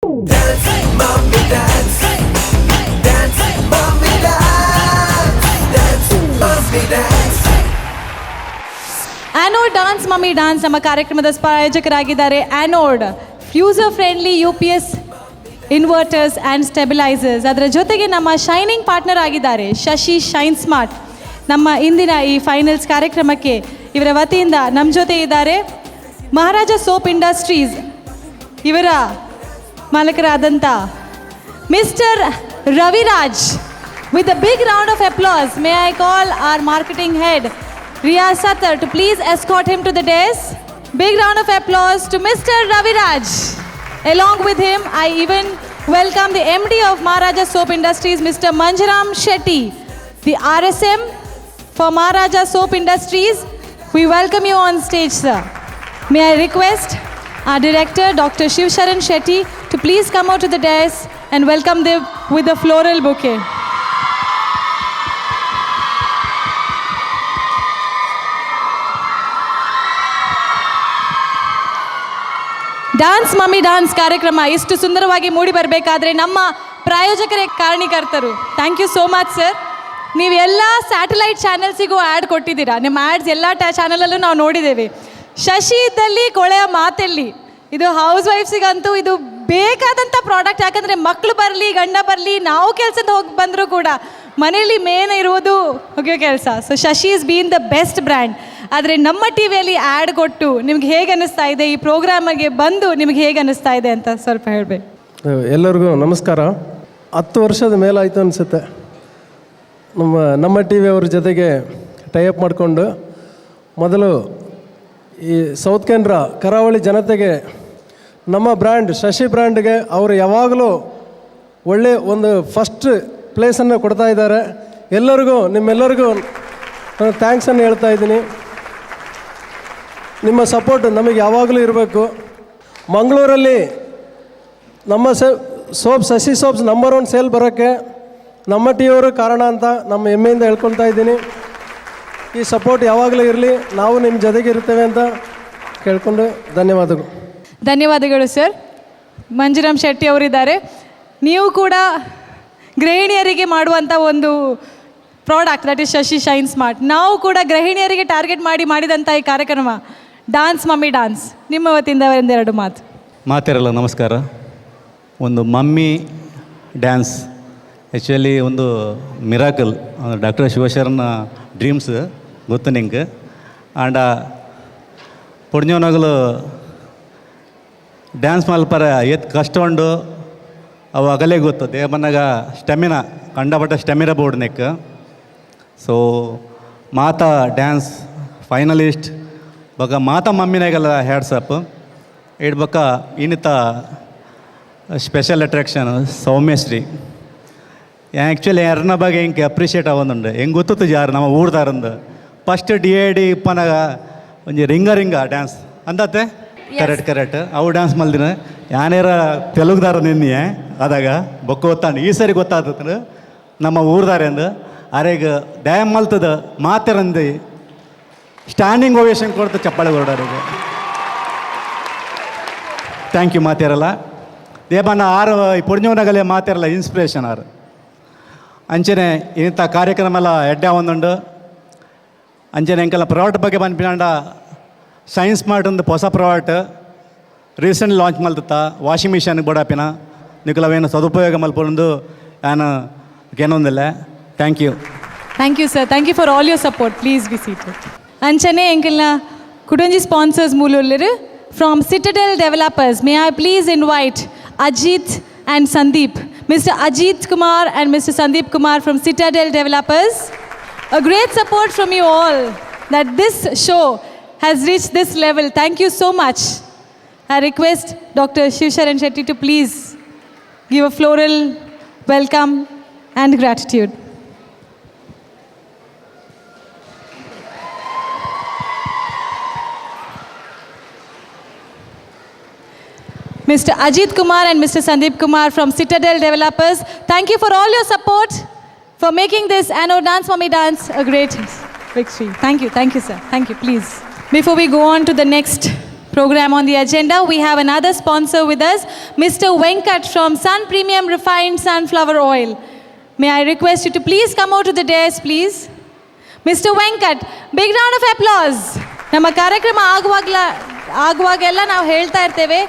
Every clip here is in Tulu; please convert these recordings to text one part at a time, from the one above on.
Dance, mommy, dance. Dance, mommy, dance. Dance, mommy, dance. Anode dance mummy dance ನಮ್ಮ ಕಾರ್ಯಕ್ರಮದ ಪ್ರಾಯೋಜಕರಾಗಿದ್ದಾರೆ. Anode user friendly UPS inverters and stabilizers. ಅದರ ಜೊತೆಗೆ ನಮ್ಮ shining partner ಆಗಿದ್ದಾರೆ ಶಶಿ shine smart. ನಮ್ಮ ಇಂದಿನ ಈ ಫೈನಲ್ಸ್ ಕಾರ್ಯಕ್ರಮಕ್ಕೆ ಇವರ ವತಿಯಿಂದ ನಮ್ಮ ಜೊತೆ ಇದ್ದಾರೆ ಮಹಾರಾಜ ಸೋಪ್ ಇಂಡಸ್ಟ್ರೀಸ್ ಇವರ ಮಾಲೀಕರಾದಂಥ mister Raviraj. With a big round of applause, may I call our marketing head Riya Sattar to please escort him to the dais. Big round of applause to Mr. Raviraj. Along with him, I even welcome the MD of Maharaja Soap Industries, Mr. Manjaram Shetty, the RSM for Maharaja Soap Industries. We welcome you on stage, sir. May I request our director, Dr. Shiv Sharan Shetty, to please come out to the dais and welcome them with a floral bouquet. Dance mummy dance ಕಾರ್ಯಕ್ರಮ ಇಷ್ಟು ಸುಂದರವಾಗಿ ಮೂಡಿ ಬರಬೇಕಾದ್ರೆ ನಮ್ಮ ಪ್ರಾಯೋಜಕರೇ ಕಾರಣೀಕರ್ತರು. Thank you so much, sir. ನೀವೆಲ್ಲ satellite ಚಾನೆಲ್ಸಿಗೂ add ಕೊಟ್ಟಿದ್ದೀರಾ. ನಿಮ್ಮ ಆ್ಯಡ್ಸ್ ಎಲ್ಲ ಚಾನಲಲ್ಲೂ ನಾವು ನೋಡಿದ್ದೇವೆ. ಶಶಿ ಇದ್ದಲ್ಲಿ ಕೊಳೆಯ ಮಾತೆಲ್ಲಿ. ಇದು ಹೌಸ್ ವೈಫ್ಸಿಗಂತೂ ಇದು ಬೇಕಾದಂಥ ಪ್ರಾಡಕ್ಟ್. ಯಾಕಂದರೆ ಮಕ್ಕಳು ಬರಲಿ, ಗಂಡ ಬರಲಿ, ನಾವು ಕೆಲಸದ ಹೋಗಿ ಬಂದರೂ ಕೂಡ ಮನೆಯಲ್ಲಿ ಮೇನ್ ಇರುವುದು ಒಗೆಯೋ ಕೆಲಸ. So Shashi is been the best brand. ಆದರೆ ನಮ್ಮ ಟಿ ವಿಯಲ್ಲಿ ಆ್ಯಡ್ ಕೊಟ್ಟು ನಿಮ್ಗೆ ಹೇಗೆ ಅನ್ನಿಸ್ತಾ ಇದೆ? ಈ ಪ್ರೋಗ್ರಾಮಿಗೆ ಬಂದು ನಿಮ್ಗೆ ಹೇಗೆ ಅನ್ನಿಸ್ತಾ ಇದೆ ಅಂತ ಸ್ವಲ್ಪ ಹೇಳಬೇಕು. ಎಲ್ಲರಿಗೂ ನಮಸ್ಕಾರ. 10 ವರ್ಷದ ಮೇಲಾಯಿತು ಅನಿಸುತ್ತೆ ನಮ್ಮ ನಮ್ಮ ಟಿ ವಿ ಅವ್ರ ಜೊತೆಗೆ ಟೈಅಪ್ ಮಾಡಿಕೊಂಡು. ಮೊದಲು ಈ ಸೌತ್ ಕೆನರಾ ಕರಾವಳಿ ಜನತೆಗೆ ನಮ್ಮ ಬ್ರ್ಯಾಂಡ್ ಶಶಿ ಬ್ರ್ಯಾಂಡ್ಗೆ ಅವರು ಯಾವಾಗಲೂ ಒಳ್ಳೆ ಒಂದು ಫಸ್ಟ್ ಪ್ಲೇಸನ್ನು ಕೊಡ್ತಾ ಇದ್ದಾರೆ. ಎಲ್ಲರಿಗೂ, ನಿಮ್ಮೆಲ್ಲರಿಗೂ ನಾನು ಥ್ಯಾಂಕ್ಸನ್ನು ಹೇಳ್ತಾ ಇದ್ದೀನಿ. ನಿಮ್ಮ ಸಪೋರ್ಟ್ ನಮಗೆ ಯಾವಾಗಲೂ ಇರಬೇಕು. ಮಂಗಳೂರಲ್ಲಿ ನಮ್ಮ soap, Shashi soaps number one sale ಬರೋಕ್ಕೆ ನಮ್ಮ ಟಿವಿಯವರು ಕಾರಣ ಅಂತ ನಮ್ಮ ಹೆಮ್ಮೆಯಿಂದ ಹೇಳ್ಕೊಳ್ತಾ ಇದ್ದೀನಿ. ಈ ಸಪೋರ್ಟ್ ಯಾವಾಗಲೂ ಇರಲಿ, ನಾವು ನಿಮ್ಮ ಜೊತೆಗೆ ಇರ್ತೇವೆ ಅಂತ ಕೇಳ್ಕೊಂಡು ಧನ್ಯವಾದಗಳು. ಧನ್ಯವಾದಗಳು ಸರ್. ಮಂಜುರಾಮ್ ಶೆಟ್ಟಿ ಅವರಿದ್ದಾರೆ. ನೀವು ಕೂಡ ಗೃಹಿಣಿಯರಿಗೆ ಮಾಡುವಂಥ ಒಂದು product, that is Shashi shine smart. ನಾವು ಕೂಡ ಗೃಹಿಣಿಯರಿಗೆ ಟಾರ್ಗೆಟ್ ಮಾಡಿ ಮಾಡಿದಂಥ ಈ ಕಾರ್ಯಕ್ರಮ dance mummy dance, ನಿಮ್ಮ ವತಿಯಿಂದ ಒಂದೆರಡು ಮಾತು. ಮಾತಿರಲ್ಲ ನಮಸ್ಕಾರ. ಒಂದು mummy dance actually ಒಂದು miracle. Doctor Shivasharana dreams ಗೊತ್ತು ನಿಂಗೆ. ಆಂಡ ಪೊಣ್ಜೋನಗಲು ಡ್ಯಾನ್ಸ್ ಮಲ್ಪರ ಏತ್ ಕಷ್ಟ ಉಂಡು ಅವು ಅಗಲೇ ಗೊತ್ತು. ದೇವನಾಗ ಸ್ಟೆಮಿನಾ, ಕಂಡಪಟ್ಟ ಸ್ಟೆಮಿನಾ ಬೋರ್ಡ್ ನೆಕ್. ಸೊ ಮಾತಾ ಡ್ಯಾನ್ಸ್ ಫೈನಲಿಸ್ಟ್ ಬೊಕ ಮಾತಾ ಮಮ್ಮಿನಾಗೆಲ್ಲ ಹ್ಯಾಟ್ಸ್ ಆಫ್. ಇಡ್ ಬೊಕ ಇನ್ನಿತ special attraction Soumyashree. Actually ಯಾರನ್ನ ಬಗ್ಗೆ ಹಿಂಗೆ ಅಪ್ರಿಷಿಯೇಟ್ ಆವೊಂದುಂಡು. ಹೆಂಗೆ ಗೊತ್ತಿತ್ತು ಜಾರು ನಮ್ಮ ಊರ್ದಾರಂದು first D A D ಇಪ್ಪನಾಗ ಒಂಜಿ ring ring dance ಅಂದತ್ತೆ. Correct correct. ಅವು ಡ್ಯಾನ್ಸ್ ಮಲ್ದಿನ ಯಾನೇರ ತೆಲುಗುದಾರ ನಿನ್ನೆ ಅದಾಗ ಬೊಕ್ಕ ಗೊತ್ತಾಂಡು. ಈ ಸರಿ ಗೊತ್ತಾಗ್ತದೆ ನಮ್ಮ ಊರ್ದಾರೆ ಅಂದು. ಅರೆಗ್ ಡ್ಯಾಮ್ ಮಲ್ತದ ಮಾತೆರಂದು ಸ್ಟ್ಯಾಂಡಿಂಗ್ ಓವೇಶನ್ ಕೊಡ್ತು ಚಪ್ಪಾಳೆ ಹೊರಡೋರಿಗೆ. Thank you ಮಾತಿರಲ್ಲ. ದೇಬಣ್ಣ ಆರು ಈ ಪೊಡಿಂಜವನಗಲೆ ಮಾತಿರಲ್ಲ ಇನ್ಸ್ಪಿರೇಷನ್ ಆರು. ಅಂಚನೆ ಇಂಥ ಕಾರ್ಯಕ್ರಮ ಎಲ್ಲ ಎಡ್ಡೆ ಒಂದುಂಡು. ಅಂಚನೆ ಎಂಕಲ್ಲ ಪ್ರಾಡಕ್ಟ್ ಬಗ್ಗೆ ಪನ್ಪಿನಾಂಡ, ಸೈನ್ಸ್ ಸ್ಮಾರ್ಟ್ ಒಂದು ಹೊಸ product recent launch ಮಲ್ತತ್ತ. Washing machine ಬೋಡಾಪಿನ ನಿಕುಲು ಅವೇನು ಸದುಪಯೋಗ ಮಲ್ಪೊಂದು ಯಾನ್ ಕೇನೊಂದಿಲ್ಲ. Thank you. Thank you, sir. Thank you for all your support. Please be seated. ಅಂಚನೆ ಎಂಕಲ್ನ ಕುಡೊಂಜಿ sponsors ಮೂಲುಲ್ಲೆರ್. From Citadel Developers, may I please invite Ajit and Sandeep, Mr. Ajit Kumar and Mr. Sandeep Kumar from Citadel Developers. A great support from you all that this show has reached this level. Thank you so much. I request Dr. Shiv Sharan Shetty to please give a floral welcome and gratitude. Mr. Ajit Kumar and Mr. Sandeep Kumar from Citadel Developers, thank you for all your support for making this Anode Dance Mummy Dance a great victory. Thank you, sir. Thank you, please. Before we go on to the next program on the agenda. We have another sponsor with us, Mr. Venkat from Sun Premium Refined Sunflower Oil. May I request you to please come out to the dais, please. Mr. Venkat, big round of applause. ನಮ್ಮ ಕಾರ್ಯಕ್ರಮ ಆಗುವಾಗೆಲ್ಲ ನಾವು ಹೇಳ್ತಾ ಇರ್ತೇವೆ,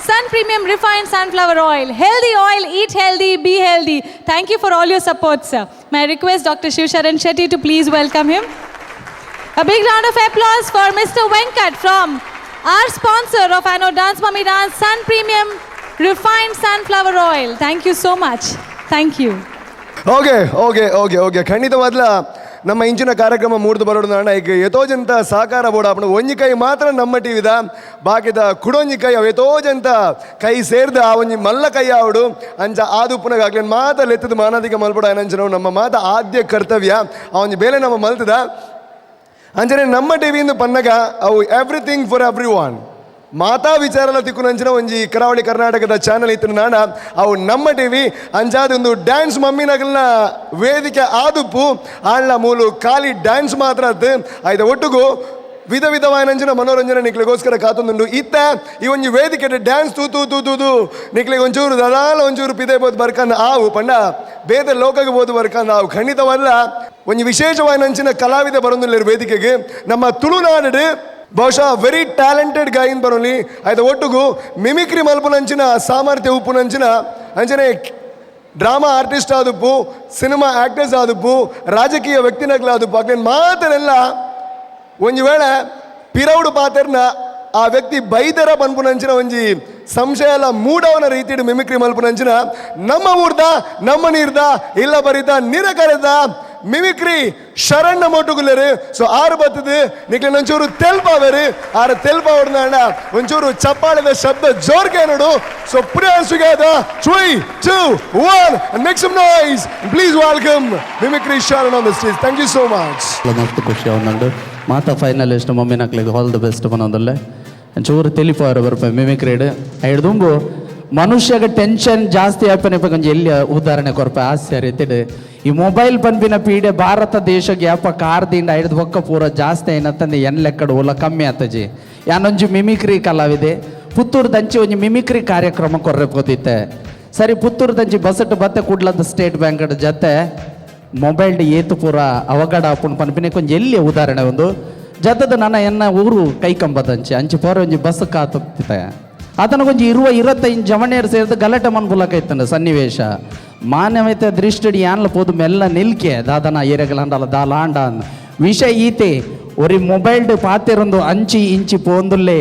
Sun Premium Refined Sunflower Oil, healthy oil, eat healthy, be healthy. Thank you for all your support, sir. May I request Doctor Shivasharan Shetty to please welcome him. A big round of applause for Mr. Venkat from our sponsor of Anno Dance Mummy Dance, Sun Premium Refined Sunflower Oil. Thank you so much. Thank you. Okay okay okay okay ಖಂಡಿತವಾದ್ಲ ನಮ್ಮ ಇಂಚಿನ ಕಾರ್ಯಕ್ರಮ ಮೂಡ್ದು ಬರೋದು ಅಣ್ಣ. ಈಗ ಯಥೋಜಂತ ಸಹಕಾರ ಬೋರ್ಡ್ ಅಪ್ಪಣ ಒಂಜಿ ಕೈ ಮಾತ್ರ ನಮ್ಮ ಟಿವಿದ, ಬಾಕಿದ ಕುಡೊಂಜಿ ಕೈ ಅವು ಯಥೋಜಂತ ಕೈ ಸೇರ್ದ ಆ ಒಂಜಿ ಮಲ್ಲ ಕೈ ಆವಡು ಅಂಚ ಆದುಪ್ಪುನಗಾಗ್ಲಿ ಮಾತ ಲೆತ್ತದ ಮಾನಾದಿಕ ಮಲ್ಪಡ ಅನಂಚನವು ನಮ್ಮ ಮಾತ ಆದ್ಯ ಕರ್ತವ್ಯ. ಆ ಒಂಜಿ ಬೇಲೆ ನಮ್ಮ ಮಲ್ತದ. ಅಂಚನೆ ನಮ್ಮ ಟಿವಿಯಿಂದ ಪನ್ನಗ ಅವು everything for every one ಮಾತಾ ವಿಚಾರಲ ತಿಕ್ಕುನಂಚಿನ ಒಂಜಿ ಕರಾವಳಿ ಕರ್ನಾಟಕದ ಚಾನಲ್ ಇತ್ತು ನಾಣ ಅವು ನಮ್ಮ ಟಿವಿ. ಅಂಚಾದ ಒಂದು ಡ್ಯಾನ್ಸ್ ಮಮ್ಮಿನಗಲ್ನ ವೇದಿಕೆ ಆದುಪ್ಪು ಆಳ್ನ ಮೂಲು ಖಾಲಿ ಡ್ಯಾನ್ಸ್ ಮಾತ್ರ ಅತ್ತು ಆಯ್ತ ಒಟ್ಟುಗು ವಿಧ ವಿಧವಾಯಿನಂಚಿನ ಮನೋರಂಜನೆ ನಿಕ್ಲಿಗೋಸ್ಕರ ಕಾತೊಂದುಂಡು. ಇತ್ತ ಈ ಒಂಜಿ ವೇದಿಕೆ ಡ್ಯಾನ್ಸ್ ತೂ ತೂ ತೂ ತೂ ತೂ ನಿಕ್ಲಿಗೆ ಒಂಚೂರು ದದಾಲ ಒಂಚೂರು ಪಿದೆ ಬೋದು ಬರ್ಕಂದ ಆವು ಪಂಡ ಬೇದ ಲೋಕಗೆ ಬೋದು ಬರ್ಕಂದ ಆವು. ಖಂಡಿತವಲ್ಲ, ಒಂಜಿ ವಿಶೇಷವಾಯಿನಂಚಿನ ಕಲಾವಿದ ಬರೊಂದುಲ್ಲೆರ್ ವೇದಿಕೆಗೆ. ನಮ್ಮ ತುಳುನಾಡು ಬಹುಶಃ ವೆರಿ ಟ್ಯಾಲೆಂಟೆಡ್ ಗಾಯಿನ್ ಬರೋಲಿ ಆಯ್ತು ಒಟ್ಟುಗು ಮಿಮಿಕ್ರಿ ಮಲ್ಪುನಂಚಿನ ಸಾಮರ್ಥ್ಯ ಉಪ್ಪುನಂಚಿನ ಅಂಚನೆ ಡ್ರಾಮಾ ಆರ್ಟಿಸ್ಟ್ ಆದುಪ್ಪು, ಸಿನಿಮಾ ಆಕ್ಟರ್ಸ್ ಆದುಪ್ಪು, ರಾಜಕೀಯ ವ್ಯಕ್ತಿನಗ್ಲಾದುಪ್ಪು. ಅಗ್ಲೇನ್ ಮಾತನೆಲ್ಲ ಒಂಜಿ ವೇಳೆ ಪಿರೌಡು ಪಾತೆರ್ನ ಆ ವ್ಯಕ್ತಿ ಬೈದರ ಪನ್ಪುನಂಚಿನ ಒಂಜಿ ಸಂಶಯ ಎಲ್ಲ ಮೂಡವನ ರೀತಿಡು ಮಿಮಿಕ್ರಿ ಮಲ್ಪುನಂಚಿನ ನಮ್ಮ ಊರ್ದ ನಮ್ಮ ನೀರ್ದ ಇಲ್ಲ ಬರಿದ ನಿರಕರೆದ ಮಿಮಿಕ್ರಿ ಶರಣ್ಣ ಮೋಟುಗುಲ್ಲೇರು. ಸೊ ಆರು ಬತ್ತದು ನಿಕ್ಲೆ ಒಂಚೂರು ತೆಲ್ಪಾವೇರು. ಆರು ತೆಲ್ಪಾವಡ್ದಾಂಡ ಒಂಚೂರು ಚಪ್ಪಾಳೆದ ಶಬ್ದ ಜೋರ್ಗೆ ನೋಡು. ಸೊ ಪ್ರಿಯ together, 3, 2, 1, and make some noise. Please welcome Mimicry Sharan on the stage. Thank you so much. ಮಸ್ತ್ ಖುಷಿ ಅವನಂಡು ಮಾತಾ ಫೈನಲಿಸ್ಟ್ ಮಮ್ಮಿನಕ್ಲಿಗೆ all the best ಪನೊಂದುಲ್ಲೆ. ಒಂಚೂರು ತೆಲಿಪಾರು ಬರ್ಪ ಮಿಮಿಕ್ರಿಡ್ ಐಡ್ದುಂಬು ಮನುಷ್ಯಗ ಟೆನ್ಷನ್ ಜಾಸ್ತಿ ಆಪನೆ ಕೊಂಚ ಎಲ್ಲಿ ಉದಾಹರಣೆ ಕೊರ್ಪ ಹಾಸ್ಯ ರೀತಿಡ್ ಈ ಮೊಬೈಲ್ ಪನ್ಪಿನ ಪೀಡೆ ಭಾರತ ದೇಶಕ್ಕೆ ಯಾಪ ಕಾರ್ದಿಂದ ಐಡ್ದು ಬೊಕ್ಕ ಪೂರ ಜಾಸ್ತಿ ಏನಂತಂದು ಎನ್ ಲೆಕ್ಕಡು ಓಲ ಕಮ್ಮಿ ಆತಜಿ. ಯಾನೊಂಜಿ ಮಿಮಿಕ್ರಿ ಕಲಾವಿದೆ ಪುತ್ತೂರು ದಂಚಿ ಒಂಜಿ ಮಿಮಿಕ್ರಿ ಕಾರ್ಯಕ್ರಮ ಕೊರ್ರೆ ಪೋತಿತ್ತೆ. ಸರಿ, ಪುತ್ತೂರು ದಂಚಿ ಬಸಟ್ಟು ಬತ್ತೆ ಕುಡ್ಲದ ಸ್ಟೇಟ್ ಬ್ಯಾಂಕ್ ಜೊತೆ ಮೊಬೈಲ್ ಏತು ಪೂರ ಅವಘಡ ಆಪುಂಡು ಪನ್ಪಿನ ಕೊಂಚ ಎಲ್ಲಿ ಉದಾಹರಣೆ ಒಂದು ಜತದ ನನ್ನ ಎನ್ನ ಊರು ಕೈಕಂಬದಂಚೆ ಅಂಚೆ ಪೋರ ಒಂಜಿ ಬಸ್ ಕಾತುತ್ತಿತ್ತೆ. ಆತನ ಕೊಂಚ ಇರುವ 25 ಜವಣಿಯರು ಸೇರಿದ ಗಲಾಟೆ ಮನ್ಪುಲಕೈತಂಡ ಸನ್ನಿವೇಶ ಮಾನ್ಯమైతే ದೃಷ್ಟಿ ಯಾನ್ಲ ಪೋದು ಮೆಲ್ಲ ನಿಲ್ಕೆ ದಾದನ ಏರೆಗಲಂಡಲ ದಾಲಾಂಡ ವಿಷಯ ಈತೆ ಒರಿ ಮೊಬೈಲ್ ಪಾತೆರೊಂದು ಅಂಚಿ ಇಂಚಿ ಪೋಂದುಲ್ಲೆ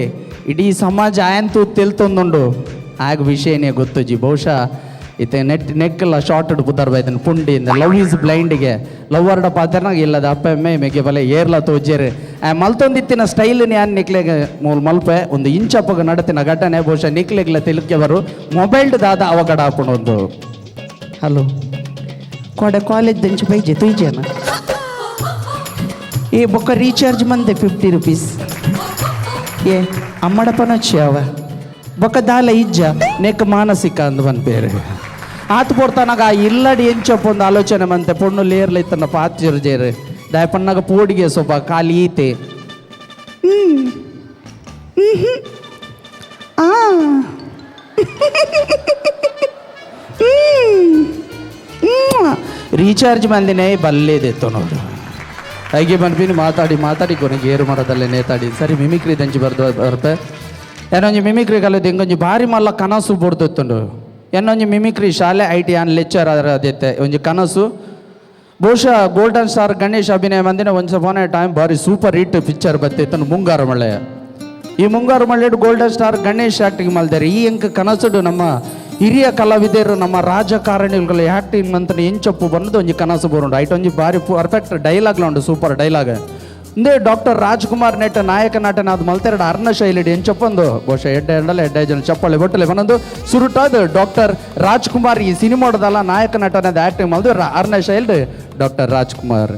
ಇಡೀ ಸಮಾಜ ಆಯಂತೂ ತೆಲ್ತೊಂದುಂಡು. ಆಗ ವಿಷಯನೇ ಗೊತ್ತುಜಿ. ಬಹುಶಃ ಇತ್ತೆ ನೆಟ್ ನೆಕ್ಲ ಶಾರ್ಟ್ ಪುದರ್ ಬೈದನ್ ಪುಂಡಿ ಲವ್ is ಬ್ಲೈಂಡ್ಗೆ ಲವ್ವರ್ಡ ಪಾತೆರ್ನಾಗ ಇಲ್ಲದ ಅಪ್ಪ ಎಮ್ಮೆ ಮೆಗೆ ಬಲೆ ಏರ್ಲ ತೋಜೇರು ಆ ಮಲ್ತೊಂದಿತ್ತಿನ ಸ್ಟೈಲ್ ಯಾನ್ ನಿಕ್ಲೆಗೆ ಮೂಲ್ ಮಲ್ಪೆ ಒಂದು ಇಂಚಪ್ಪಗ ನಡತಿನ ಘಟನೆ ಬಹುಶಃ ನಿಕ್ಲೆಗ್ಲ ತಿಳಿಕೆ ಬರು ಮೊಬೈಲ್ ದಾದ ಅವಘಡ ಆಪುಂಡು ಒಂದು. ಹಲೋ, ಕೋಡೆ ಕಾಲೇಜ್ ದಂಚು ಬೈಜೆ ತುಯ್ಜೇನ ಏ ಬೊಕ್ಕ ರೀಚಾರ್ಜ್ ಮಂದೆ 50 ರುಪೀಸ್ ಏ ಅಮ್ಮಡಪನೊಚ್ಚಿ ಅವ ಬೊಕ್ಕ ದಾಲ ಇಜ್ಜ ನೆಕ್ ಮಾನಸಿಕ ಅಂದ್ ಬಂದ್ ಬೇರೆ ಆತ್ ಪೋರ್ತಾನಾಗ ಆ ಇಲ್ಲಡಿ ಎಂಚಪ್ಪ ಒಂದು ಆಲೋಚನೆ ಮಂತೆ ಪೊಣ್ಣು ಲೇರ್ಲ ಇತ್ತನ ಪಾತಿರು ಜೇರು ದಾಯಪಣ್ಣಾಗ ಪೋಡಿಗೆ ಸ್ವಲ್ಪ ಖಾಲಿ ಈತೆ. ಆ ರೀಚಾರ್ಜ್ ಮಂದಿನೇ ಬಲ್ಲೇದೆತ್ತು ನೋಡು. ಹಾಗೆ ಬಂದ್ಬಿನಿ ಮಾತಾಡಿ ಮಾತಾಡಿ ಕೊನೆಗೆ ಏರು ಮರದಲ್ಲೇ ನೇತಾಡಿ. ಸರಿ, ಮಿಮಿಕ್ರಿ ದಂಚಿ ಬರ್ದು ಬರ್ಪೆ. ಏನೊಂಜಿ ಮಿಮಿಕ್ರಿ ಕಲಿತು ಇಂಕೊಂಜಿ ಭಾರಿ ಮಲ್ಲ ಕನಸು ಬೊಡ್ದಿತ್ತುಂಡು. ಏನೊಂಜಿ ಮಿಮಿಕ್ರಿ ಶಾಲೆ I T on lecture ಅದತ್ತೆ ಒಂಜಿ ಕನಸು. ಬಹುಶಃ ಗೋಲ್ಡನ್ ಸ್ಟಾರ್ ಗಣೇಶ್ ಅಭಿನಯ ಮಂದಿನ once upon A time ಭಾರಿ super hit picture ಬತ್ತಿತ್ತು ಮುಂಗಾರು ಮಳೆ. ಈ ಮುಂಗಾರು ಮಳೆ golden star Ganesh acting ಮಲ್ದಾರೆ. ಈ ಅಂಕ ಕನಸುಡು ನಮ್ಮ ಹಿರಿಯ ಕಲಾವಿದರು ನಮ್ಮ ರಾಜಕಾರಣಿಗಳು ಆ್ಯಕ್ಟಿಂಗ್ ಅಂತ ಎಂಚಪ್ಪು ಬಂದು ಒಂಜಿ ಕನಸು ಬರುಂಡು. ಐಟ್ ಒಂಜಿ ಭಾರಿ ಪರ್ಫೆಕ್ಟ್ ಡೈಲಾಗ್ಲ ಉಂಡು, ಸೂಪರ್ ಡೈಲಾಗ್. ಇಂದೇ ಡಾಕ್ಟರ್ ರಾಜ್ಕುಮಾರ್ ನೆಟ್ಟ ನಾಯಕ ನಟನ ಅದು ಮಲ್ತೆರಡು ಅರ್ಣ ಶೈಲಿ ಎಂಚಪ್ಪಂದು ಬಹುಶಃ ಎಡ್ಡೆ ಎಂಡಲ್ಲ ಎಡ್ಡೆ ಜನ ಚಪ್ಪಾಳೆ ಬೊಟ್ಟಲೆ ಬಂದು ಸುರುಟಾದ ಡಾಕ್ಟರ್ ರಾಜ್ಕುಮಾರ್ ಈ ಸಿನಿಮಾದಲ್ಲ ನಾಯಕ ನಟನದ ಆ್ಯಕ್ಟಿಂಗ್ ಮಲ್ದು ಅರ್ಣ ಶೈಲಿ ಡಾಕ್ಟರ್ ರಾಜ್ಕುಮಾರ್.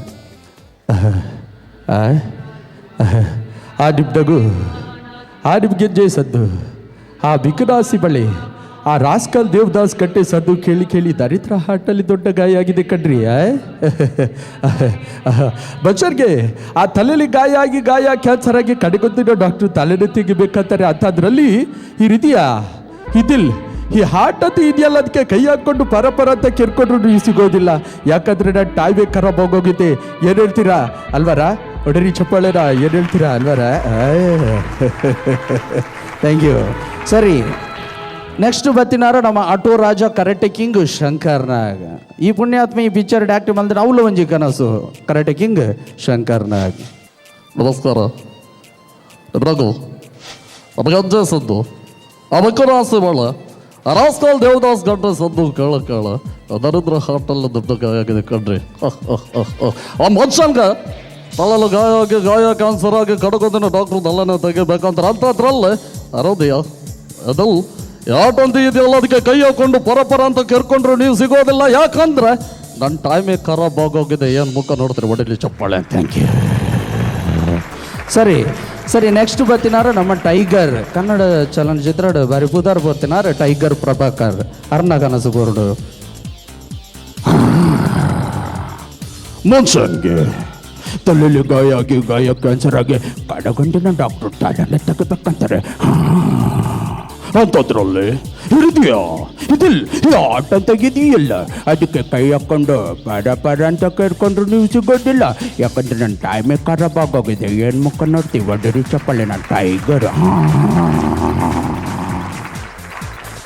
ಆ ಡಿಬ್ಡಗು ಆ ಡಿಬ್ಗೆಜ್ಜೆ ಸದ್ದು ಆ ಬಿಕುದಾಸಿ ಬಳಿ ಆ ರಾಸ್ಕಲ್ ದೇವದಾಸ್ ಕಟ್ಟೆ ಸದ್ದು ಕೇಳಿ ಕೇಳಿ ದರಿದ್ರ ಹಾರ್ಟಲ್ಲಿ ದೊಡ್ಡ ಗಾಯ ಆಗಿದೆ ಕಣ್ರಿ. ಬಚ್ಚರ್ಗೆ ಆ ತಲೆಯಲ್ಲಿ ಗಾಯ ಆಗಿ ಗಾಯ ಕ್ಯಾನ್ಸರ್ ಆಗಿ ಕಡೆಗೊತ್ತಿರೋ ಡಾಕ್ಟ್ರು ತಲೆನೇ ತೆಗಿಬೇಕಂತಾರೆ. ಅಂಥದ್ರಲ್ಲಿ ಈ ರೀತಿಯ ಇದಿಲ್ ಈ ಹಾರ್ಟ್ ಅಂತ ಇದೆಯಲ್ಲ, ಅದಕ್ಕೆ ಕೈ ಹಾಕ್ಕೊಂಡು ಪರ ಪರ ಅಂತ ಕೆರ್ಕೊಂಡ್ರು ನೀವು ಸಿಗೋದಿಲ್ಲ. ಯಾಕಂದ್ರೆ ನಾನು ಟಾಯ್ವೆ ಖರಾಬ್ ಆಗೋಗಿದೆ. ಏನು ಹೇಳ್ತೀರಾ ಅಲ್ವಾರ? ಒಡರಿ ಚಪ್ಪಾಳೆರಾ, ಏನು ಹೇಳ್ತೀರಾ ಅಲ್ವಾರ? Thank you. ಸರಿ, ನೆಕ್ಸ್ಟ್ ಬತ್ತಿನಾರು ನಮ್ಮ auto Raja karate king Shankar Nag. ಈ ಪುಣ್ಯಾತ್ಮ ಈ ಪಿಕ್ಚರ್ ಆಕ್ಟ್ ಮಾಡಿದ್ರೆ ಅವಳು ಒಂಜಿ ಕನಸು ಕರೆಟೆ ಕಿಂಗ್ ಶಂಕರ್ ನಾಗ್. ನಮಸ್ಕಾರ ರಘು, ನಮಗಂಜೆ ಸದ್ದು ಅವಕರಾಸೆ ಬಾಳ ರಾಸ್ಕಾಲ್ ದೇವದಾಸ್ ಗಂಡ ಸದ್ದು ಕೇಳ ಕೇಳ ನರೇಂದ್ರ ಹಾಟಲ್ಲಿ ದೊಡ್ಡ ಗಾಯ ಆಗಿದೆ ಕಣ್ರಿ. ಆ ಮನುಷ್ಯನ್ಗ ತಲೆಯಲ್ಲಿ ಗಾಯ ಆಗಿ ಗಾಯ ಕ್ಯಾನ್ಸರ್ ಆಗಿ ಕಡಗೋದಿನ ಡಾಕ್ಟ್ರು ತಲೆನೇ ತೆಗಿಬೇಕಂತಾರೆ. ಅಂಥದ್ರಲ್ಲಿ ಅರೋದಯ ಅದು ಯಾಟಂತ ಇದೆಯಲ್ಲ, ಅದಕ್ಕೆ ಕೈ ಹಾಕೊಂಡು ಪರ ಪರ ಅಂತ ಕೆರ್ಕೊಂಡ್ರು ನೀವು ಸಿಗೋದಿಲ್ಲ. ಯಾಕಂದ್ರೆ ನನ್ನ ಟೈಮೇ ಖರಾಬ್ ಆಗೋಗಿದೆ. ಏನು ಮುಖ ನೋಡ್ತೀರಿ? ಒಡಲಿ ಚಪ್ಪಾಳೆ. Thank you. ಸರಿ ಸರಿ, ನೆಕ್ಸ್ಟ್ ಬತ್ತಿನಾರ ನಮ್ಮ ಟೈಗರ್ ಕನ್ನಡ ಚಲನಚಿತ್ರ ಬಾರಿ ಪುದಾರ್ ಬರ್ತಿನಾರ ಟೈಗರ್ ಪ್ರಭಾಕರ್ ಅರ್ಣ ಕನಸು ಬೋರ್ಡು. ಮನುಷ್ಯನ್ಗೆ ತಲೆಯಲ್ಲಿ ಗಾಯ ಆಗಿ ಗಾಯ ಕ್ಯಾನ್ಸರ್ ಆಗಿ ಕಡಗಂಡಿನ ಡಾಕ್ಟ್ರು ತಲೆನೇ ತೆಗಿಬೇಕಂತಾರೆ. ಅಂಥದ್ರಲ್ಲಿ ಹೃದಯ ಇದಿಲ್ಲ, ಈ ಆಟ ತೆಗಿದೆಯಲ್ಲ, ಅದಕ್ಕೆ ಕೈ ಹಾಕ್ಕೊಂಡು ಪರ ಪರ ಅಂತ ಕೇಳ್ಕೊಂಡ್ರು ನೀವು ಸಿಗೋದಿಲ್ಲ. ಯಾಕಂದ್ರೆ ನನ್ನ ಟೈಮೇ ಖರಾಬ್ ಆಗೋಗಿದೆ. ಏನು ಮುಖ ನೋಡ್ತೀವಿ? ಒಡರಿ ಚಪ್ಪಾಳೆ, ನಾನು tiger.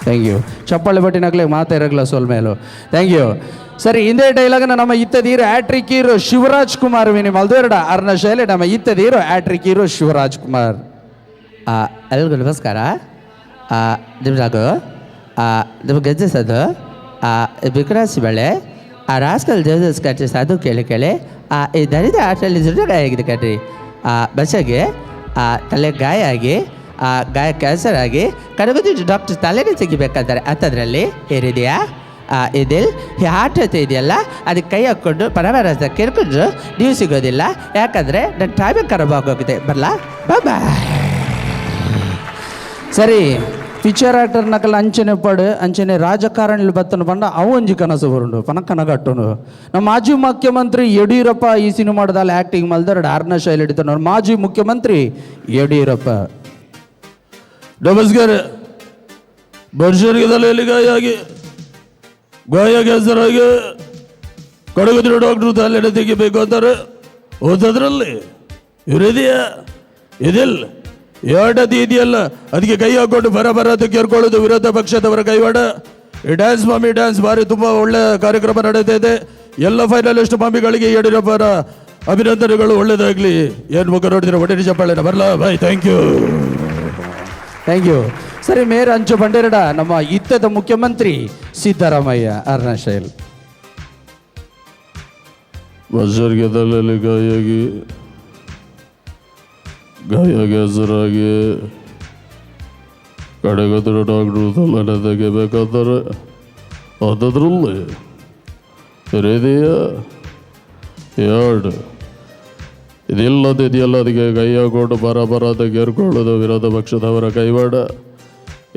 Thank you. ಚಪ್ಪಾಳೆ ಬಟ್ಟಿನಾಗ್ಲೇ ಮಾತಾರಗ್ಲ ಸೋಲ್ ಮೇಲು. Thank you. ಸರಿ, ಹಿಂದೆ ಡೈಲಾಗ್ನ ನಮ್ಮ ಇತ್ತದೀರು hat trick hero Shivraj Kumar ವಿನಿ ಮಲ್ದೋರಡ ಅರ್ಣ ಶೈಲಿ. ನಮ್ಮ ಇತ್ತದೀರು hat trick hero Shivraj Kumar. ಎಲ್ರಿಗೂ ನಮಸ್ಕಾರ. ನಿಮ್ದಾಗು ನಿಮ್ಗೆ ಗೆಜ್ಜೆ ಸದ್ದು ಬಿಕ್ರಾಸಿ ಬಳೆ ಆ ರಾಸ್ಕಲ್ ದೇವದಾಸ್ ಕಟ್ಟಿ ಸಾಧು ಕೇಳಿ ಕೇಳಿ ಈ ದರಿದ್ರ ಆಟದಲ್ಲಿ ದುಡ್ಡು ಗಾಯ ಆಗಿದೆ ಕಣ್ರಿ. ಆ ಬಸ್ಸಗೆ ಆ ತಲೆ ಗಾಯ ಆಗಿ ಆ ಗಾಯ ಕ್ಯಾನ್ಸರ್ ಆಗಿ ಕಡಗದು ಡಾಕ್ಟರ್ ತಲೆನೇ ತೆಗಿಬೇಕಂತಾರೆ. ಅಂಥದ್ರಲ್ಲಿ ಏರಿದೆಯಾ ಇದಿಲ್ ಈ ಹಾರ್ಟ್ ಅಂತ ಇದೆಯಲ್ಲ, ಅದಕ್ಕೆ ಕೈ ಹಾಕ್ಕೊಂಡು ಪರವಾರ ಕೇಳ್ಕೊಂಡ್ರು ನೀವು ಸಿಗೋದಿಲ್ಲ. ಯಾಕಂದರೆ ನನ್ನ ಟೈಮೇ ಖರಾಬ್ ಆಗೋಗಿದೆ. ಬರಲಾ? ಬಾಯ್. ಸರಿ, ಪಿಕ್ಚರ್ ಆಕ್ಟರ್ ನಕಲ ಅಂಚನೆ ಪಡು ಅಂಚನೆ ರಾಜಕಾರಣಿ ಬತ್ತನ ಬಂಡ ಅವು ಒಂಜಿ ಕನಸು ಬರುಂಡು ಪನಕನ ಕಟ್ಟುನು. ನಮ್ಮ ಮಾಜಿ ಮುಖ್ಯಮಂತ್ರಿ ಯಡಿಯೂರಪ್ಪ ಈ ಸಿನಿಮಾದಲ್ಲಿ ಆ್ಯಕ್ಟಿಂಗ್ ಮಲ್ದರಡು ಅರ್ಣ ಶೈಲಿ ಹಿಡಿತಾನ. ಮಾಜಿ ಮುಖ್ಯಮಂತ್ರಿ ಯಡಿಯೂರಪ್ಪ. ನಮಸ್ಕಾರ. ಮನುಷ್ಯರಿಗೆ ತಲೆಯಲ್ಲಿ ಗಾಯ ಆಗಿ ಗಾಯ ಕ್ಯಾನ್ಸರ್ ಆಗಿ ಕಡಗದಿರೋ ಡಾಕ್ಟ್ರು ತಲೆನೇ ತೆಗಿಬೇಕು ಅಂತಾರೆ. ಓದೋದ್ರಲ್ಲಿ ಇವರಿದೆಯಾ ಇದಿಲ್ಲ ಎರಡದ್ದು ಇದೆಯಲ್ಲ, ಅದಕ್ಕೆ ಕೈ ಹಾಕೊಂಡು ಬರ ಬರ ಅಂತ ಕೇರ್ಕೊಳ್ಳೋದು ವಿರೋಧ ಪಕ್ಷದವರ ಕೈವಾಡ. ಈ dance mummy dance ಭಾರಿ ತುಂಬ ಒಳ್ಳೆಯ ಕಾರ್ಯಕ್ರಮ ನಡೀತಾ ಇದೆ. ಎಲ್ಲ ಫೈನಲಿಸ್ಟ್ ಮಾಮಿಗಳಿಗೆ ಯಡಿಯೂರಪ್ಪರ ಅಭಿನಂದನೆಗಳು. ಒಳ್ಳೇದಾಗಲಿ. ಏನು ಮುಖ ನೋಡಿದ್ರೆ? ಒಳ್ಳೆ ಚಪ್ಪಾಳೆನ. ಬರಲಾ? Bye. Thank you. Thank you. ಸರಿ, ಮೇರ್ ಅಂಚು ಬಂಡೇರಡ ನಮ್ಮ ಇತ್ತದ ಮುಖ್ಯಮಂತ್ರಿ ಸಿದ್ದರಾಮಯ್ಯ ಅರ್ಣ ಶೈಲ್. ಮನುಷ್ಯರಿಗೆ ತಲೆಯಲ್ಲಿ ಗಾಯಾಗಿ ಗಾಯ ಕ್ಯಾನ್ಸರ್ ಆಗಿ ಕಡೆಗತ್ತಿರೋ ಡಾಕ್ಟ್ರು ತಲೆನೇ ತೆಗಿಬೇಕಂತಾರೆ. ಅಂಥದ್ರಲ್ಲಿ ಹೃದಯ ಎರಡು ಇದಿಲ್ಲದ ಇದೆಯಲ್ಲ, ಅದಕ್ಕೆ ಕೈ ಹಾಕೊಂಡು ಬರ ಬರ ಅಂತ ಕೇರ್ಕೊಳ್ಳೋದು ವಿರೋಧ ಪಕ್ಷದವರ ಕೈವಾಡ.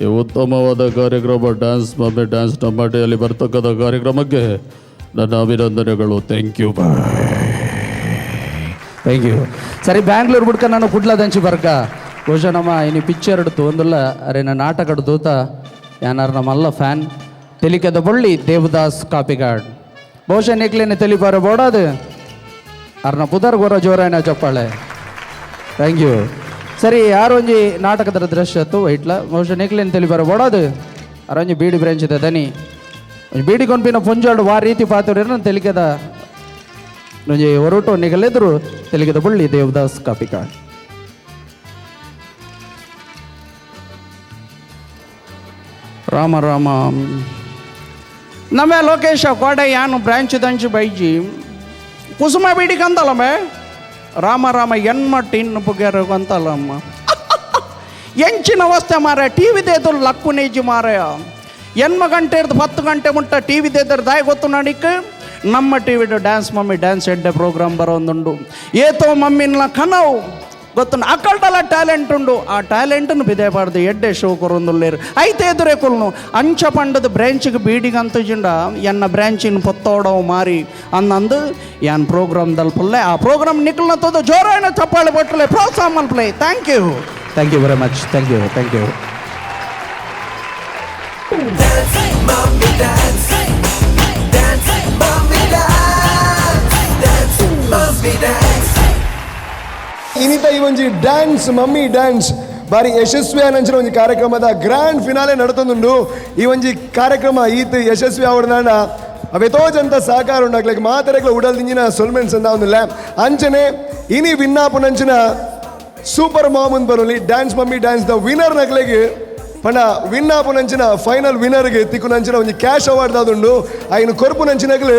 ಈ ಉತ್ತಮವಾದ ಕಾರ್ಯಕ್ರಮ dance mummy dance ನಮ್ಮಟಿಯಲ್ಲಿ ಬರ್ತಕ್ಕಂಥ ಕಾರ್ಯಕ್ರಮಕ್ಕೆ ನನ್ನ ಅಭಿನಂದನೆಗಳು. Thank you. Bye. Thank you. ಸರಿ, ಬ್ಯಾಂಗ್ಳೂರ್ ಬುಡ್ಕ ನಾನು ಕುಡ್ಲದಂಚಿ ಬರ್ಕ ಬಹುಶಃ ನಮ್ಮ ಇನ್ನು ಪಿಕ್ಚರ್ ಒಂದುಲ್ಲ ಅರೆ ನನ್ನ ನಾಟಕಡು ದೂತ ಯಾನಾರು ನಮ್ಮಲ್ಲ ಫ್ಯಾನ್ ತೆಲಿಕದ ಬೊಳ್ಳಿ ದೇವದಾಸ್ ಕಾಪಿಗಾಡ್. ಬಹುಶಃ ನೆಕ್ಲೇನೆ ತೆಲಿಪಾರ ಬೋಡಾದು ಅರ್ನ ಪುದರ್ ಗೊರ ಜೋರಾಯಣ ಚಪ್ಪಾಳೆ. Thank you. ಸರಿ, ಯಾರೊಂಜಿ ನಾಟಕದ ದೃಶ್ಯ ಅತ್ತು ವೈಟ್ಲ ಬಹುಶಃ ನೆಕ್ಲೇನೆ ತೆಲಿಪಾರ ಬೋಡಾದು ಅರೊಂಜಿ ಬೀಡಿ ಬ್ರಾಂಚ್ ಇದೆ ದನಿ ಒಂಜಿ ಬೀಡಿ ಕೊಂಪಿನ ಪೊಂಜಾಡು ವಾ ರೀತಿ ಪಾತ್ರ ತೆಲಿಕೆದ ಒಂಜಿ ಹೊರಟು ನಿಗಲೆದ್ರು ತೆಲಿಗೆದ ಬಳ್ಳಿ ದೇವದಾಸ್ ಕಾಪಿಕಾಡ್. ರಾಮ ರಾಮ. ನಮ್ಮ ಲೋಕೇಶ ಕೋಡೆ ಯಾನು ಬ್ರಾಂಚ್ ದಂಚು ಬೈಜಿ ಕುಸುಮ ಬೀಡಿಗಂತಲ್ಲಮ್ಮ. ರಾಮ ರಾಮ ಎನ್ಮಟ್ಟು ಇನ್ನು ಪುಗ್ಯಾರ ಅಂತಲ್ಲಮ್ಮ. ಎಂಚಿನ ಅವಸ್ಥೆ ಮಾರ ಟಿ ವಿ ದೇದ್ರು ಲಕ್ಕು ನೇಜಿ ಮಾರಾಯ. ಎನ್ಮ ಗಂಟೆ ಹಿಡ್ದು 10 ಗಂಟೆ ಮುಟ್ಟ ಟಿ ವಿ ದೇದ್ರ ದಾಯಿ ಗೊತ್ತು ನಾಡಿಕ್ ನಮ್ಮ T V dance mummy dance ಎಡ್ಡೆ ಪ್ರೋಗ್ರಾಮ್ ಬರೋಂದುಂಡು. ಏತೋ ಮಮ್ಮಿನ ಕನವು ಗೊತ್ತುಂಡು ಅಕ್ಕಲ್ಟಲ ಟ್ಯಾಲೆಂಟ್ ಉಂಡು ಆ ಟ್ಯಾಲೆಂಟನ್ನು ಬಿದೇಪಾಡ್ದು ಎಡ್ಡೆ ಶೋ ಕೊರೊಂದುಲ್ಲೇರು ಐತೆ ಎದುರೇ ಕೊಲ್ನು ಅಂಚ ಪಂಡದ ಬ್ರ್ಯಾಂಚಿಗೆ ಬೀಡಿಗೆ ಅಂತಜಿಂಡ ಎನ್ನ ಬ್ರ್ಯಾಂಚಿನ ಪೊತ್ತೋಡವು ಮಾರಿ ಅನ್ನಂದು ಯಾನ್ ಪ್ರೋಗ್ರಾಮ್ ದಲ್ಪುಲ್ಲೆ ಆ ಪ್ರೋಗ್ರಾಮ್ ನಿಕ್ಕಲ್ನ ತೋದು ಜೋರಾಯಣ ಚಪ್ಪಾಳೆ ಬಟ್ಲೆ ಪ್ರೋತ್ಸಾಹ ಮಲ್ಪಲೆ. Thank you, thank you very much, thank you, thank you. Dance, mommy, dance. Dance, mommy, dance. Dance, mommy, dance. ಇನಿತ ಈ ಒಂಜಿ ಡ್ಯಾನ್ಸ್ ಮಮ್ಮಿ ಡ್ಯಾನ್ಸ್ ಬಾರಿ ಯಶಸ್ವಿ ಆನಂಚಿನ ಒಂಜಿ ಕಾರ್ಯಕ್ರಮದ ಗ್ರ್ಯಾಂಡ್ ಫಿನಾಲೆ ನಡತೊಂದುಂಡು. ಈ ಒಂಜಿ ಕಾರ್ಯಕ್ರಮ ಈತ್ ಯಶಸ್ವಿ ಆವಡ್ದಾಂಡ ಅವೆತೋ ಜಂತ ಸಹಕಾರ ಉಂಡಾಗ್ಲಿಕ್ಕೆ ಮಾತೆರೆಗ್ಲ ಉಡಲ್ ದಿಂಜಿನ ಸೊಲ್ಮೆನ್ಸ್ ಅಂದ ಒಂದುಲ್ಲ. ಅಂಚನೆ ಇನಿ ವಿನ್ನಾಪುನಂಚಿನ ಸೂಪರ್ ಮಾಮನ್ ಬರೋಲಿ dance mummy dance the winner ನಕ್ಲೆಗ್ ಪಂಡ ವಿನ್ನಾಪುನಂಚಿನ ಫೈನಲ್ ವಿನ್ನರ್ಗೆ ತಿಕ್ಕುನಂಚಿನ ಒಂಜಿ ಕ್ಯಾಶ್ ಅವಾರ್ಡ್ ದಾದುಂಡು. ಐನು ಕೊರ್ಪುನಂಚಿನಗ್ಲು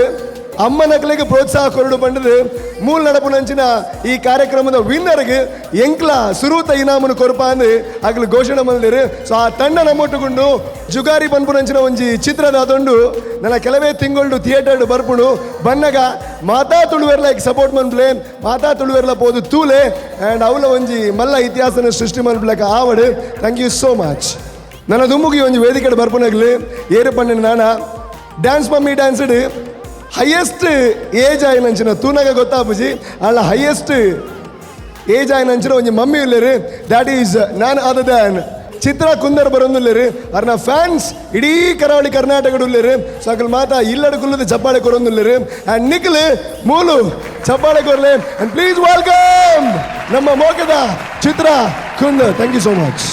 ಅಮ್ಮ ನಕ್ಲೆಗ್ ಪ್ರೋತ್ಸಾಹ ಕೊರಡು ಪಂಡದು ಮೂಲ ನಡಪುನಂಚಿನ ಈ ಕಾರ್ಯಕ್ರಮದ ವಿನ್ನರ್ಗೆ ಎಂಕ್ಲ ಸುರೂತ ಇನಾಮನು ಕೊರ್ಪ ಅಂದ್ ಅಗ್ಲು ಘೋಷಣೆ ಮಲ್ದಿರು. ಸೊ ಆ ತಂಡ ನಮ್ಮೊಟ್ಟುಕೊಂಡು ಜುಗಾರಿ ಪನ್ಪುನಂಚಿನ ಒಂಜಿ ಚಿತ್ರದಾದೊಂಡು ನನ್ನ ಕೆಲವೇ ತಿಂಗಳು ಥಿಯೇಟರ್ ಬರ್ಪುಂಡು. ಬನ್ನಗ ಮಾತಾ ತುಳುವೆರ್ಲ ಸಪೋರ್ಟ್ ಮನ್ಪ್ಲೆ ಮಾತಾ ತುಳುವೆರ್ಲ ಪೋದು ತೂಲೆ ಆ್ಯಂಡ್ ಅವಲ ಒಂಜಿ ಮಲ್ಲ ಇತಿಹಾಸನ ಸೃಷ್ಟಿ ಮನ್ಪ್ಲಕ ಆವಡು. Thank you so much. ನನ್ನ ದುಮ್ಮುಗಿ ಒಂಜಿ ವೇದಿಕೆ ಬರ್ಪುನಗ್ಲು ಏರು ಪಂಡಿನ ನಾನ ಡ್ಯಾನ್ಸ್ ಮಮ್ಮಿ ಡ್ಯಾನ್ಸ್ಡ್ ಹೈಯೆಸ್ಟ್ ಏಜ್ ಆಯ್ನಂಚಿನ ತೂನಗ ಗೊತ್ತಾಪುಜಿ ಅಲ್ಲ ಹೈಯೆಸ್ಟ್ ಏಜ್ ಆಯ್ನಂಚಿನ ಒಂಜಿ ಮಮ್ಮಿ ಉಲ್ಲೇರು. That is none other than Chitra Kundar ಬರೊಂದುಲ್ಲೇರು. ಅರ್ನ ಫ್ಯಾನ್ಸ್ ಇಡೀ ಕರಾವಳಿ ಕರ್ನಾಟಕಡ್ ಉಲ್ಲೇರು. ಸೊ ಅಕಲ್ ಮಾತಾ ಇಲ್ಲಡ ಕುಲ್ಲದ ಚಪ್ಪಾಳೆ ಕೊರೊಂದುಲ್ಲೇರು. ಆ್ಯಂಡ್ ನಿಖಿಲ್ ಮೂಲು ಚಪ್ಪಾಳೆ ಕೊರ್ಲೆ. ಆ್ಯಂಡ್ ಪ್ಲೀಸ್ welcome ನಮ್ಮ ಮೋಕದ Chitra Kundar. Thank you so much.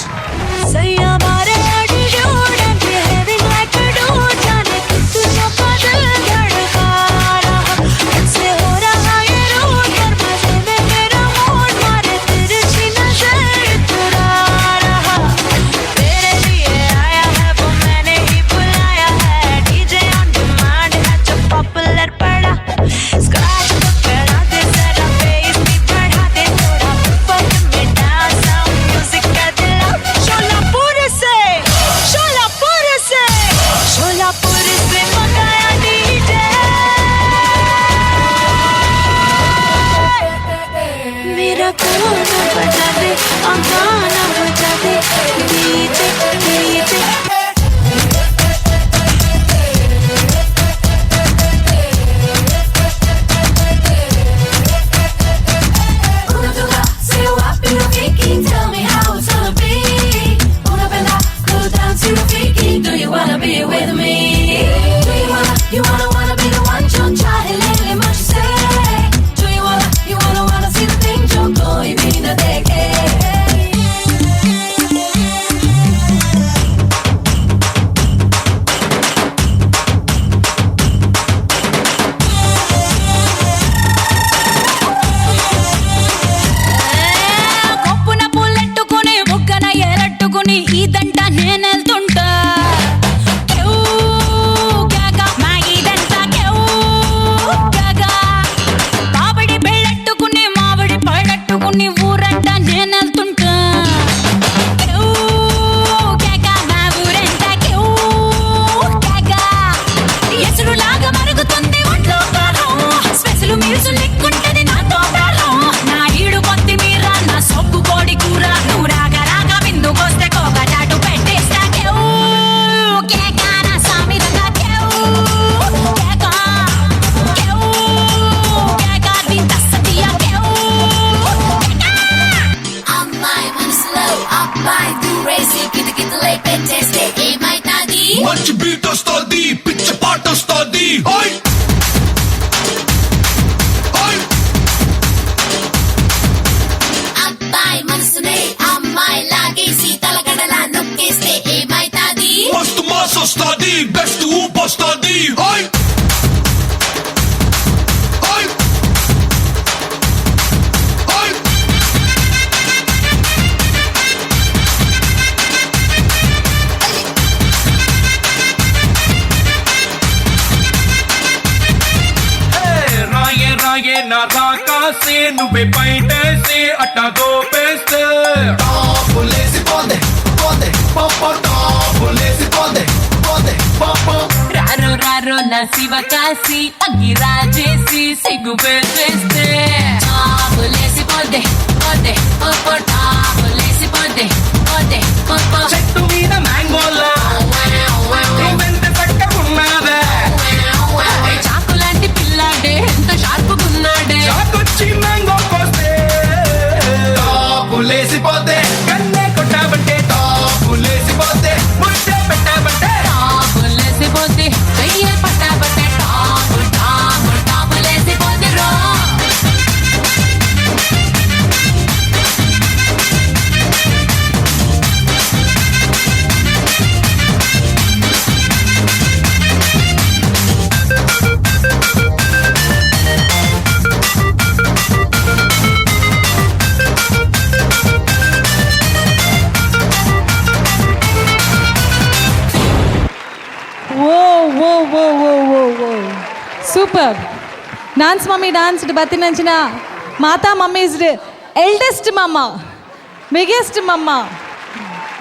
మంచి బీట్ వస్తుంది, పిచ్చ పాట వస్తుంది. అబ్బాయి మనసునే అమ్మాయి లాగేసి తలగడలా నొక్కేస్తే ఏమైతాది? మస్తు మాస్ వస్తుంది, బెస్ట్ ఊపు వస్తుంది. రాకాసే నువ్వే బయటేసే అట్టా దోపేస్తే టాపులేసి పోతే పోతే పాప, టాపులేసి పోతే పోతే పాప. రారో రారో నా శివ కాశీ అగ్గి రాజేసి సిగ్గు పెట్టేస్తే టాపులేసిపోతే పోతే పో టాపులేసిపోతే పోతే పో. చెట్టు మీద మ్యాంగోలా నువ్వెంత చక్కగున్నావే. చాకు లాంటి పిల్లాడే ఎంత షార్పుగున్నాడే. చాకొచ్చి మ్యాంగో కోస్తే టాపులేసిపోతే, కన్నే కొట్టావంటే టాపులేసిపోతే, ముద్దే పెట్టావంటే టాపులేసిపోతే చెయ్యే పట్టాబట్టే టాపు టాపు టాపులేసిపోతే రో. ಓ ಓ ಓ ಓ ಓ ಓ, ಸೂಪರ್! ಡಾನ್ಸ್ ಮಮ್ಮಿ ಡಾನ್ಸ್ ಬತ್ತಿನಂಚಿನ ಮಾತಾ ಮಮ್ಮೀಸ್ ಎಲ್ಡೆಸ್ಟ್ ಮಮ್ಮ, ಬಿಗ್ಗೆಸ್ಟ್ ಮಮ್ಮ,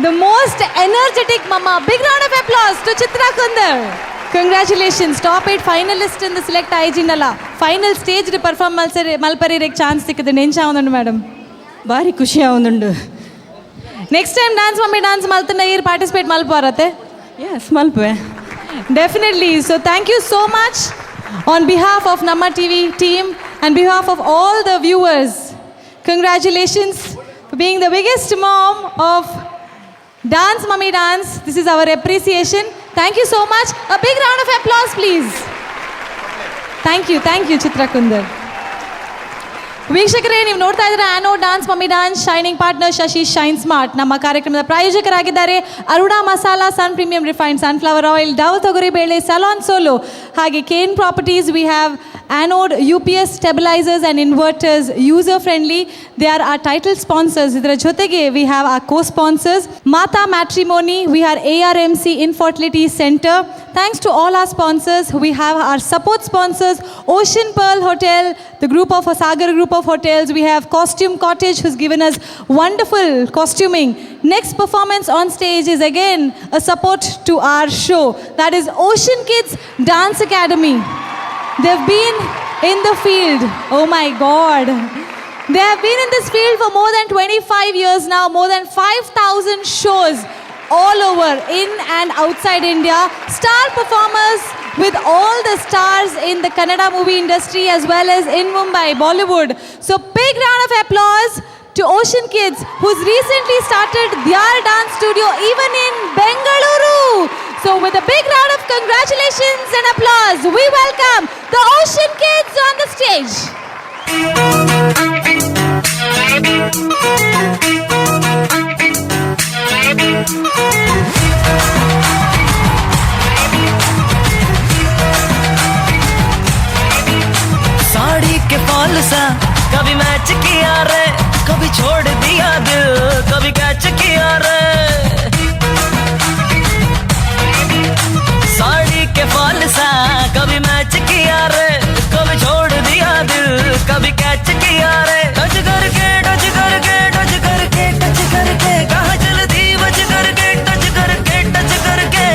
the most energetic mamma. Big round of applause to Chitra Kundar. Congratulations! Top 8 finalist in the select ಆಯ್ಜಿನಲ್ಲ final stage perform ಮಲ್ಸರಿ ಮಲ್ಪರಿ chance ಸಿಕ್ಕಿದೆ. ನೆಂಚ ಉಂಡು ಮೇಡಮ್? ಭಾರಿ ಖುಷಿ ಆವೊಂದುಂಡು. Next time dance mummy dance ಮಲ್ತನ ಈರ್ ಪಾರ್ಟಿಸಿಪೇಟ್ ಮಲ್ಪರತ್ತೆ? ಎಸ್, ಮಲ್ಪುವೆ. Definitely. So thank you so much on behalf of Namma TV team and behalf of all the viewers. Congratulations for being the biggest mom of Dance Mummy Dance. This is our appreciation. Thank you so much. A big round of applause, please. Thank you, thank you, Chitra Kundar. ವೀಕ್ಷಕರೇ, ನೀವು ನೋಡ್ತಾ ಇದ್ದೀರಾ ಆನೋ dance mummy dance shining partner Shashi shine smart. ನಮ್ಮ ಕಾರ್ಯಕ್ರಮದ ಪ್ರಾಯೋಜಕರಾಗಿದ್ದಾರೆ ಅರುಣಾ ಮಸಾಲಾ, ಸನ್ premium refined sunflower oil, Dove ತೊಗರಿ ಬೇಳೆ, ಸಲಾನ್ ಸೋಲೋ, ಹಾಗೆ Kane properties. We have Anode UPS stabilizers and inverters, user friendly. They are our title sponsors. ಇದರ ಜೊತೆಗೆ we have our co sponsors Mata matrimony, we are ARMC Infertility Center. Thanks to all our sponsors. We have our support sponsors, Ocean Pearl Hotel, the group of Sagar Group of Hotels. We have Costume Cottage, who's given us wonderful costuming. Next performance on stage is again a support to our show. That is Ocean Kids Dance Academy. They've been in the field. Oh my God. They have been in this field for more than 25 years now, more than 5,000 shows all over in and outside India. Star performers with all the stars in the Kannada movie industry as well as in Mumbai, Bollywood. So, big round of applause to Ocean Kids, who's recently started their dance studio even in Bengaluru. So, with a big round of congratulations and applause, we welcome the Ocean Kids on the stage. Sari के फॉल सा कभी मैच किया रे, कभी छोड़ दिया दिल, कभी कैच किया रे। साड़ी के फॉल सा कभी मैच किया रे, कभी छोड़ दिया दिल, कभी कैच किया रे। टच करके, टच करके, टच करके, टच करके कहाँ चलती बच करके, टच करके, टच करके,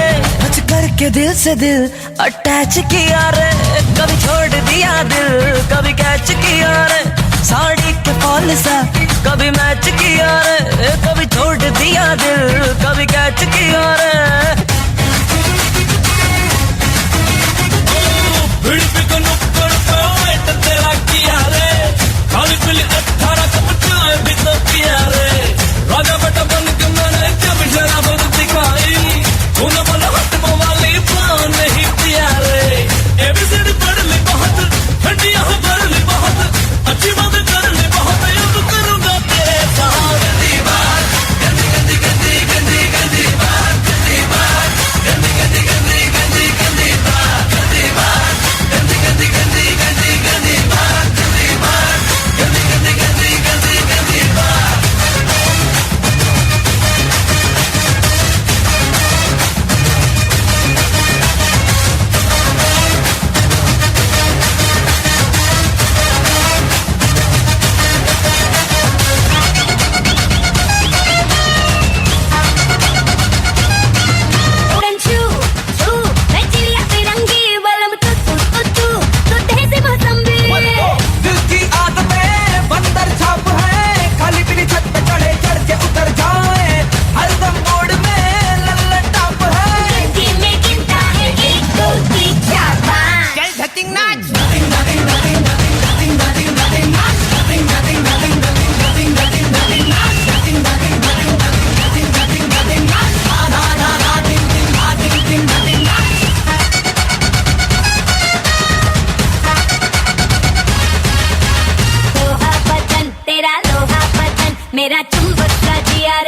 टच करके दिल से दिल अटैच किया रे। कभी छोड़ दिया दिल, कभी कैच किया रे। साड़ी के फॉल सा कभी मैच किया रे, कभी छोड़ दिया दिल, कभी कैच किया रे। भीड़ नुक्कड़ पे वेट तेरा किया रे, खाली पीली 18 कप चाय भी तो पिया रे। राजा बेटा बन के मैंने जब शराब दिखाई, तूने बोला हट मवाली पान नहीं पिया रे। एबीसीडी पढ़ ली बहुत, ठंडियां भर ली बहुत, अच्छी बात कर ली बहुत, अब करूंगा तेरे साथ। गंदी बात, गंदी गंदी गंदी गंदी गंदी बात, गंदी बात, गंदी गंदी गंदी गंदी गंदी बात, गंदी बात, गंदी गंदी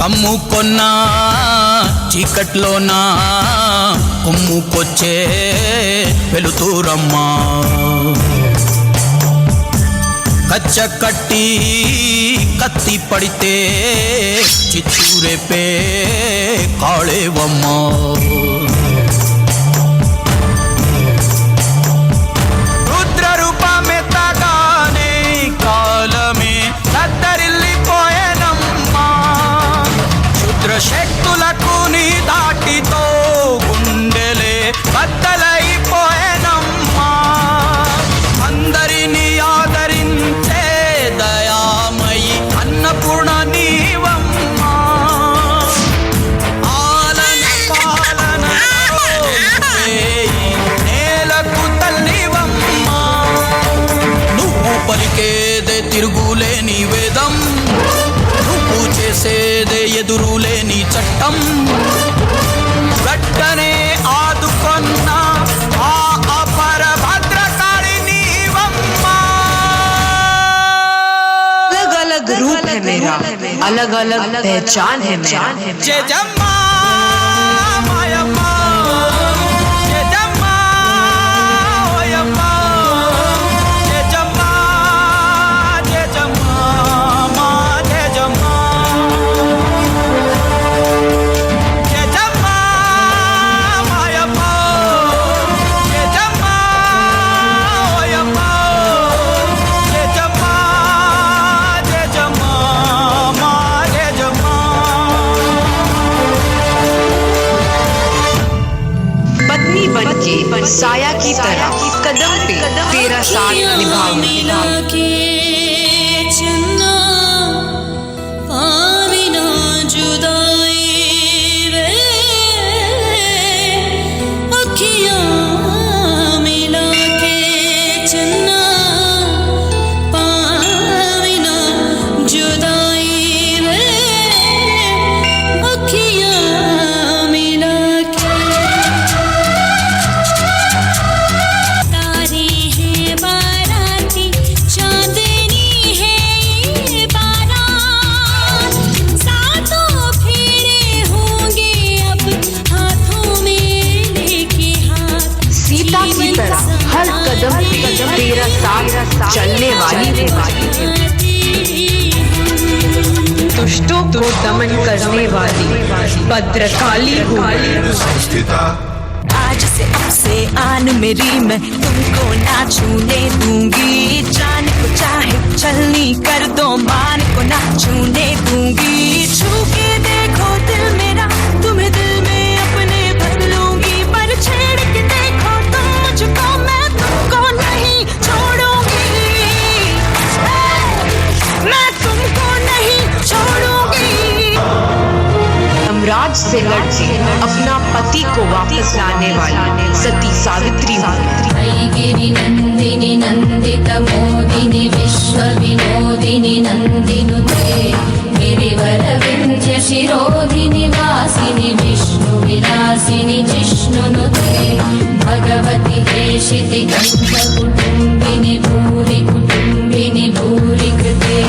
కమ్ముకొన్నా చీకట్లోనా కొమ్ముకొచ్చే వెలుతురమ్మా. కచ్చ కట్టి కత్తి పడితే చిత్తూరేపే కాళేవమ్మా. రుద్ర రూపమెత్తగానే కాలమే దద్దరిల్లిపోయేనమ్మా. క్షుద్ర శక్తులకు నీ దాటితో గుండెలే బద్దలైపోయేనమ్మా. అందరినీ ఆదరించే దయామయి అన్నపూర్ణ నీవమ్మా. ఆలన పాలన నేలకు తల్లివమ్మా. నువ్వు పలికేదే తిరుగులేని వేదం, నువ్వు చేసేదే ఎదురులేని చట్టం. వెంటనే ఆదుకొన్న ఆ అపర భద్రకాళి నీవమ్మా. अलग अलग रूप है मेरा, अलग अलग पहचान है मेरा। జయజమ్మా మాయమ్మా, జయజమ్మా ఓయమ్మా, జయజమ్మా జయజమ్మా మా జయజమ్మా, జయజమ్మా మాయమ్మా, జయజమ్మా ఓయమ్మా, జయజమ్మా జయజమ్మా మా జయజమ్మా. पत्नी बनके साया की तरह कदम पे तेरा साथ निभाऊं। मिला के चन्ना पाविना जुदाई वे, अखियां मिला के चन्ना पाविना जुदाई वे, अखियां मिला के। तारे हैं बाराती, चांदनी है ये बारात, सातों फेरे होंगे अब हाथों में लेके हाथ। सीता की तरह हर कदम पे तेरा साथ चलने वाली हूँ। दुष्टों को दमन करने वाली भद्रकाली हूँ। आज से अब से आन मेरी, मैं तुमको ना छूने दूंगी। जान को चाहे छलनी कर दो, मान को ना छूने दूंगी। छू के देखो दिल मेरा, तुम्हें दिल में अपने भर लूंगी। पर छेड़ के देखो तुम मुझको, मैं तुमको नहीं छोड़ूंगी। मैं तुमको नहीं छोड़ूंगी। यमराज से लड़के अपना पति को वापस लाने वाली सती सावित्री हूँ। गिरि नन्दिनि नन्दित मोदिनि विश्व विनोदिनि नन्दिनुते, गिरिवर विन्ध्य शिरोधिनि वासिनि विष्णु विलासिनि जिष्णुनुते, भगवति हेशिति कण्ठ कुटुम्बिनि भूरि कुटुम्बिनि भूरि कृते,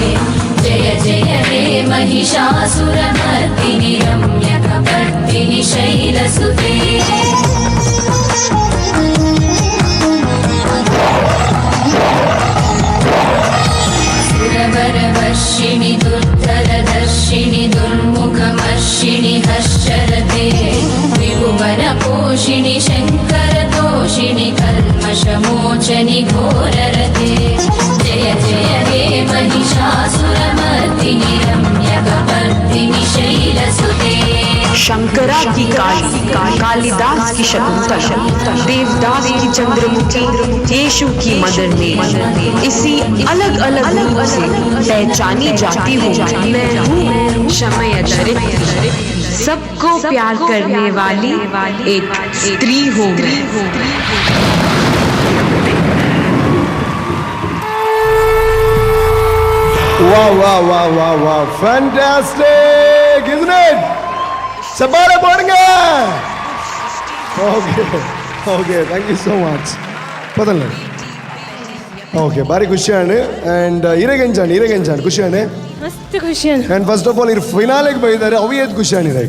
जय जय हे महिषासुरमर्दिनि रम्यकपर्दिनि शैलसुते। सुरवरवर्षिणि दुर्धरदर्शिनि दुर्मुखमर्षिणि हर्षरते, त्रिभुवनपोषिणि शङ्करतोषिणि कल्मषमोचनि घोररते, जय जय हे महिषासुरमर्दिनि रम्यकपर्दिनि शैलसुते। शंकरा की काली, कालिदास की शकुंतला, देवदास की चंद्रमुखी, यीशु की मदर मेरी, इसी अलग अलग रूप से पहचानी जाती हूँ मैं। हूँ समय धरित्री, सबको प्यार करने वाली एक स्त्री हूँ मैं। Wow, wow, wow, wow, wow. Fantastic, isn't it? சப்பாட போடுங்க. Okay okay, thank you so much. ಪದಲ್ಲ. ಓಕೆ, ಭಾರಿ ಖುಷಿ ಆಂಡ್. ಆ್ಯಂಡ್ ಇರೆಗೆಂಚಾಂಡ್, ಇರೆಗೆಂಚಾಂಡ್ ಖುಷಿ ಆಂಡ್. ಮಸ್ತ್ ಖುಷಿ ಅಂಡ್. ಅಂಡ್ ಫಸ್ಟ್ ಆಫ್ ಆಲ್ ಇರ್ ಫಿನಾಲೆಗೆ ಬೈದಾರೆ, ಅವು ಏತ್ ಖುಷಿ ಆನಿದೆ?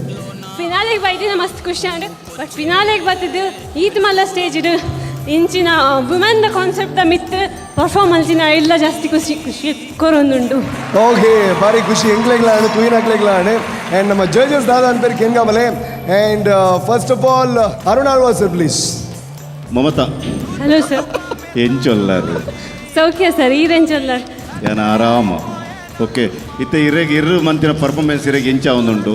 ಫಿನಾಲೆಗೆ ಬೈದಿನ ಮಸ್ತ್ ಖುಷಿ ಅಂಡ್. ಬಟ್ ಫಿನಾಲೆಗೆ ಬತ್ತಿದ್ದು ಈತ್ ಮಲ್ಲ ಸ್ಟೇಜ್ ಇಡು ಇಂಚಿನ ವುಮೆನ್ the concept the ಮಿತ್ ಪರ್ಫಾರ್ಮೆನ್ಸಿನ ಇಲ್ಲ ಜಾಸ್ತಿ ಖುಷಿ ಖುಷಿ ಕೊರೊಂದುಂಡು. ಓಕೆ, ಭಾರಿ ಖುಷಿ ಎಂಗ್ಲೆಗ್ಲ ಆಣೆ, ತೂಯಿನಾಕ್ಲೆಗ್ಲ ಆಣೆ. ಆ್ಯಂಡ್ ನಮ್ಮ ಜಡ್ಜಸ್ ದಾದ ಅನ್ಪೇರು ಕೆಂಗಾಮಲೆ. And first of all Arun Alva sir, please. Mamata. Hello sir. ಎಂಚೊಲ್ಲಾರು? ಸೌಖ್ಯ ಸರ್, ಈ ರೇಂಜ್ ಅಲ್ಲ. ಏನ ಆರಾಮ. ಓಕೆ, ಇತ್ತೆ ಇರೆಗ್ ಇರು ಮಂತಿನ ಪರ್ಫಾರ್ಮೆನ್ಸ್ ಇರೆಗ್ ಎಂಚ ಒಂದುಂಟು?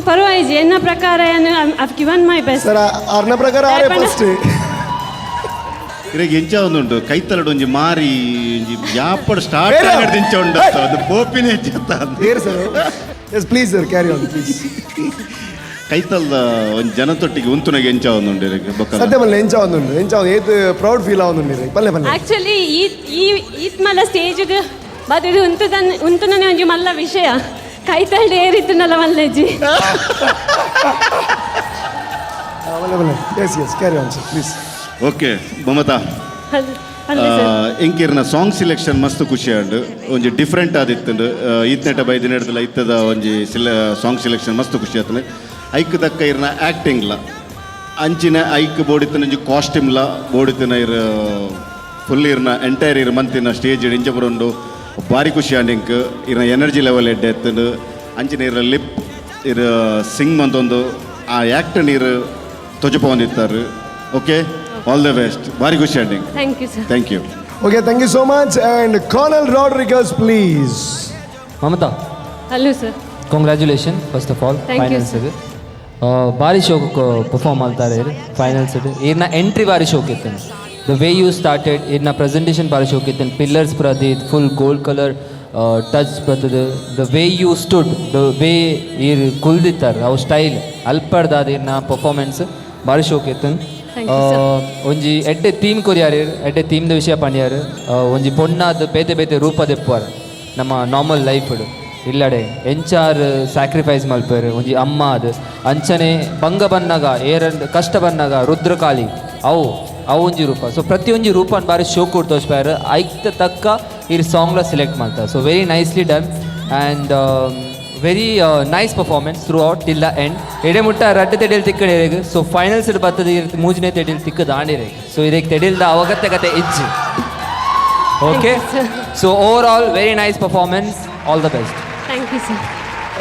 ಪರವಾಯಿಜಿ, ಎನ್ನ ಪ್ರಕಾರ ಏನು I've given my best. Sir, ಅರ್ನ ಪ್ರಕಾರ ಆರೇ ಫಸ್ಟ್. ಇರೆಗ್ ಎಂಚ ಒಂದುಂಟು? ಕೈತಲಡು ಒಂಜಿ ಮಾರಿ ಒಂಜಿ ಯಾಪಡ್ ಸ್ಟಾರ್ಟ್ ಏರ? ಆಗಡ್ ಎಂಚ ಉಂಡು ಅದು ಪೋಪಿನೇ ಎಂಚ? ಏರ್ sir? Yes, please sir, carry on please. ಕೈತಲ್ದ ಒಂಜಿ ಜನತೊಟ್ಟಿಗೆ ಉಂತುನಗೆ ಎಂಚ ಒಂದುಂಡು ಇರೆಗ್ ಬೊಕ್ಕ? ಸತ್ಯ ಬಲ್ಲೆ, ಎಂಚ ಒಂದುಂಡು, ಎಂಚ ಒಂದು ಏತ್ ಪ್ರೌಡ್ ಫೀಲ್ ಆವೊಂದುಂಡು ಇರೆಗ್? ಬಲ್ಲೆ ಬಲ್ಲೆ. ಆಕ್ಚುಲಿ ಈ ಈ ಈತ್ ಮಲ್ಲ ಸ್ಟೇಜ್ ಬಟ್ ಇದು ಉಂತುದನ್ ಉಂತುನನೆ ಒಂಜಿ ಮಲ್ಲ ವಿಷಯ. ಕೈತಲ್ಡ್ ಏರಿತ್ತುನಲ್ಲ ಮಲ್ಲೆಜ್ಜಿ. ಬಲ್ಲೆ ಬಲ್ಲೆ. Yes yes, carry on sir, please. Okay Mamata. ಅಲ್ಲ ಸರ್. ಎಂಕಿರ್ನ ಸಾಂಗ್ ಸಿಲೆಕ್ಷನ್ ಮಸ್ತ್ ಖುಷಿ ಆಂಡ್. ಒಂಜಿ ಡಿಫ್ರೆಂಟ್ ಆದಿತ್ತುಂಡು. ಈತ್ನೆಟ ಬೈದಿನ ಹಿಡ್ದಲ ಇತ್ತದ ಒಂಜಿ ಸಾಂಗ್ ಸಿಲೆಕ್ಷನ್ ಮಸ್ತ್ ಖುಷಿ ಆತಂಡು. ಐಕ್ ದಕ್ಕ ಇರ್ನ ಆ್ಯಕ್ಟಿಂಗ್ಲ ಅಂಚಿನ ಐಕ್ ಬೋಡಿತ್ತಿನ ಒಂಜಿ ಕಾಸ್ಟ್ಯೂಮ್ಲ ಬೋಡಿತ್ತಿನ ಇರ್ ಫುಲ್ ಇರ್ನ ಎಂಟೈರ್ ಇರ್ ಮಂತಿನ ಸ್ಟೇಜ್ ಇಂಚ ಬರುಂಡು. ಭಾರಿ ಖುಷಿ ಆಂಡ್ ಎಂಕ್. ಇರ್ನ ಎನರ್ಜಿ ಲೆವೆಲ್ ಎಡ್ಡೆ ಎತ್ತುಂಡು. ಅಂಚಿನ ಇರ ಲಿಪ್ ಇರ್ ಸಿಂಗ್ ಮಂತೊಂದು ಆ ಆ್ಯಕ್ಟ್ ನೀರು ತೊಜಪೊಂದಿತ್ತಾರೆ. Okay, all the best. ಭಾರಿ ಖುಷಿ ಆಂಡ್ ಎಂಕ್. Thank you sir. Thank you. Okay, thank you so much. And Colonel Rodriguez, please. Mamata. Hello sir. Congratulation first of all. Thank you, finals ಭಾರಿ ಶೋಕ್ ಪರ್ಫಾರ್ಮ್ ಮಾಡ್ತಾರೆ ಫೈನಲ್ಸ್. ಇರ್ನ ಎಂಟ್ರಿ ಭಾರಿ ಶೋಕ್ ಇತ್ತು. The way you started, ಇರ್ನ ಪ್ರೆಸೆಂಟೇಷನ್ ಭಾರಿ ಶೋಕ್ ಇತ್ತು. ಪಿಲ್ಲರ್ಸ್ ಪ್ರದೀತ್ ಫುಲ್ ಗೋಲ್ಡ್ ಕಲರ್ ಟಚ್ ಬರ್ತದೆ. The way you stood, the way ಈರ್ ಕುಲ್ದಿತ್ತಾರೆ, ಅವು ಸ್ಟೈಲ್ ಅಲ್ಪಡ್ದಾದ ಇರ್ನ ಪರ್ಫಾರ್ಮೆನ್ಸ್ ಭಾರಿ ಶೋಕ್ ಇತ್ತು. Thank you, sir. ಒಂಜಿ ಎಡ್ಡೆ ಥೀಮ್ ಕೊರಿಯಾರು, ಎಡ್ಡೆ ಥೀಮ್ದ ವಿಷಯ ಪಂಡ್ಯಾರು. ಒಂಜಿ ಪೊಣ್ಣಾದ ಬೇತೆ ಬೇತೆ ರೂಪ ದೆಪ್ಪುವಾರ್ ನಮ್ಮ ನಾರ್ಮಲ್ ಲೈಫ್ ಇಲ್ಲಡೆ ಎಂಚಾರ್ ಸ್ಯಾಕ್ರಿಫೈಸ್ ಮಲ್ಪೇರು ಒಂಜಿ ಅಮ್ಮ ಅದು ಅಂಚನೆ ಬಂಗ ಬನ್ನಗ ಏರನ್ ಕಷ್ಟ ಬನ್ನಗ ರುದ್ರಕಾಳಿ ಅವು ಅವು ಒಂಜಿ ರೂಪ. ಸೊ ಪ್ರತಿಯೊಂಜಿ ರೂಪನ್ ಬಾರಿ ಶೋಕ್ ತೋಜ್ಪಾಯರ್. ಐಕ್ತ ತಕ್ಕ ಈ ಸಾಂಗ್ಲ ಸೆಲೆಕ್ಟ್ ಮಾಡ್ತಾರೆ. So very nicely done and very nice performance throughout till the end. ಎಡೆ ಮುಟ್ಟ ರಡ್ಡು ತೆಡಿಲ್ ತಿಕ್ಕಡೆ. ಸೊ ಫೈನಲ್ಸ್ ಬರ್ತದೆ, ಮೂಜನೇ ತೆಡಿಲ್ ತಿಕ್ಕದ ಆಂಡಿರೆ. ಸೊ ಇದಕ್ಕೆ ತೆಡಿಲ್ದ ಅವಗತ್ತೆ ಕತೆ ಇಜ್ಜಿ. Okay, so overall very nice performance, all the best. Thank you sir.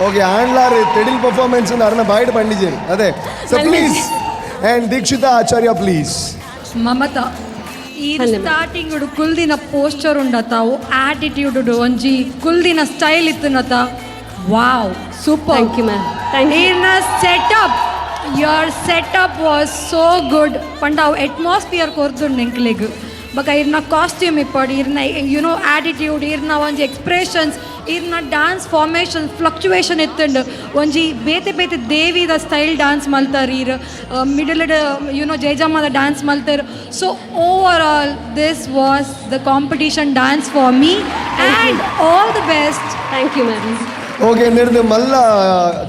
Okay, ಆಂಡ್ಲಾರ್ ತೆಡಿಲ್ ಪರ್ಫಾರ್ಮೆನ್ಸ್ ಅರ್ನ ಬಾಯ್ಡ್ ಪಂಡಿಜೇರಿ ಅದೇ. So please, and Dikshita Acharya, please. Mamata, ಈ ಸ್ಟಾರ್ಟಿಂಗ್ ಕುಲ್ದಿನ ಪೋಸ್ಚರ್ ಉಂಡತ, ಅವು ಆಟಿಟ್ಯೂಡ್ ಒಂಜಿ ಕುಲ್ದಿನ ಸ್ಟೈಲ್ ಇತ್ತುನತ, wow, super. Thank you ma'am, thank you. ಇರ್ನ setup, your setup was so good. ಪಂಡ ಅವು ಅಟ್ಮಾಸ್ಫಿಯರ್ ಕೊರ್ದುಂಡು ಎಂಕ್ಲೆಗ್. ಬೊಕ ಇರ್ನ ಕಾಸ್ಟ್ಯೂಮ್ ಇಪ್ಪಡ್, ಇರ್ನ ಯುನೋ ಆಟಿಟ್ಯೂಡ್, ಇರ್ನ ಒಂಜಿ ಎಕ್ಸ್ಪ್ರೆಷನ್ಸ್, ಇರ್ನ ಡಾನ್ಸ್ ಫಾರ್ಮೇಷನ್ ಫ್ಲಕ್ಚುಯೇಷನ್ ಇತ್ತುಂಡು. ಒಂಜಿ ಬೇತೆ ಬೇತೆ ದೇವಿದ ಸ್ಟೈಲ್ ಡಾನ್ಸ್ ಮಲ್ತಾರ್ ಇರ್, ಮಿಡಲ್ ಯುನೋ ಜಯಜಮ್ಮದ ಡಾನ್ಸ್ ಮಲ್ತಾರ್. So overall this was the competition dance for me and all the best. Thank you ma'am. Okay, ನಿರ್ದು ಮಲ್ಲ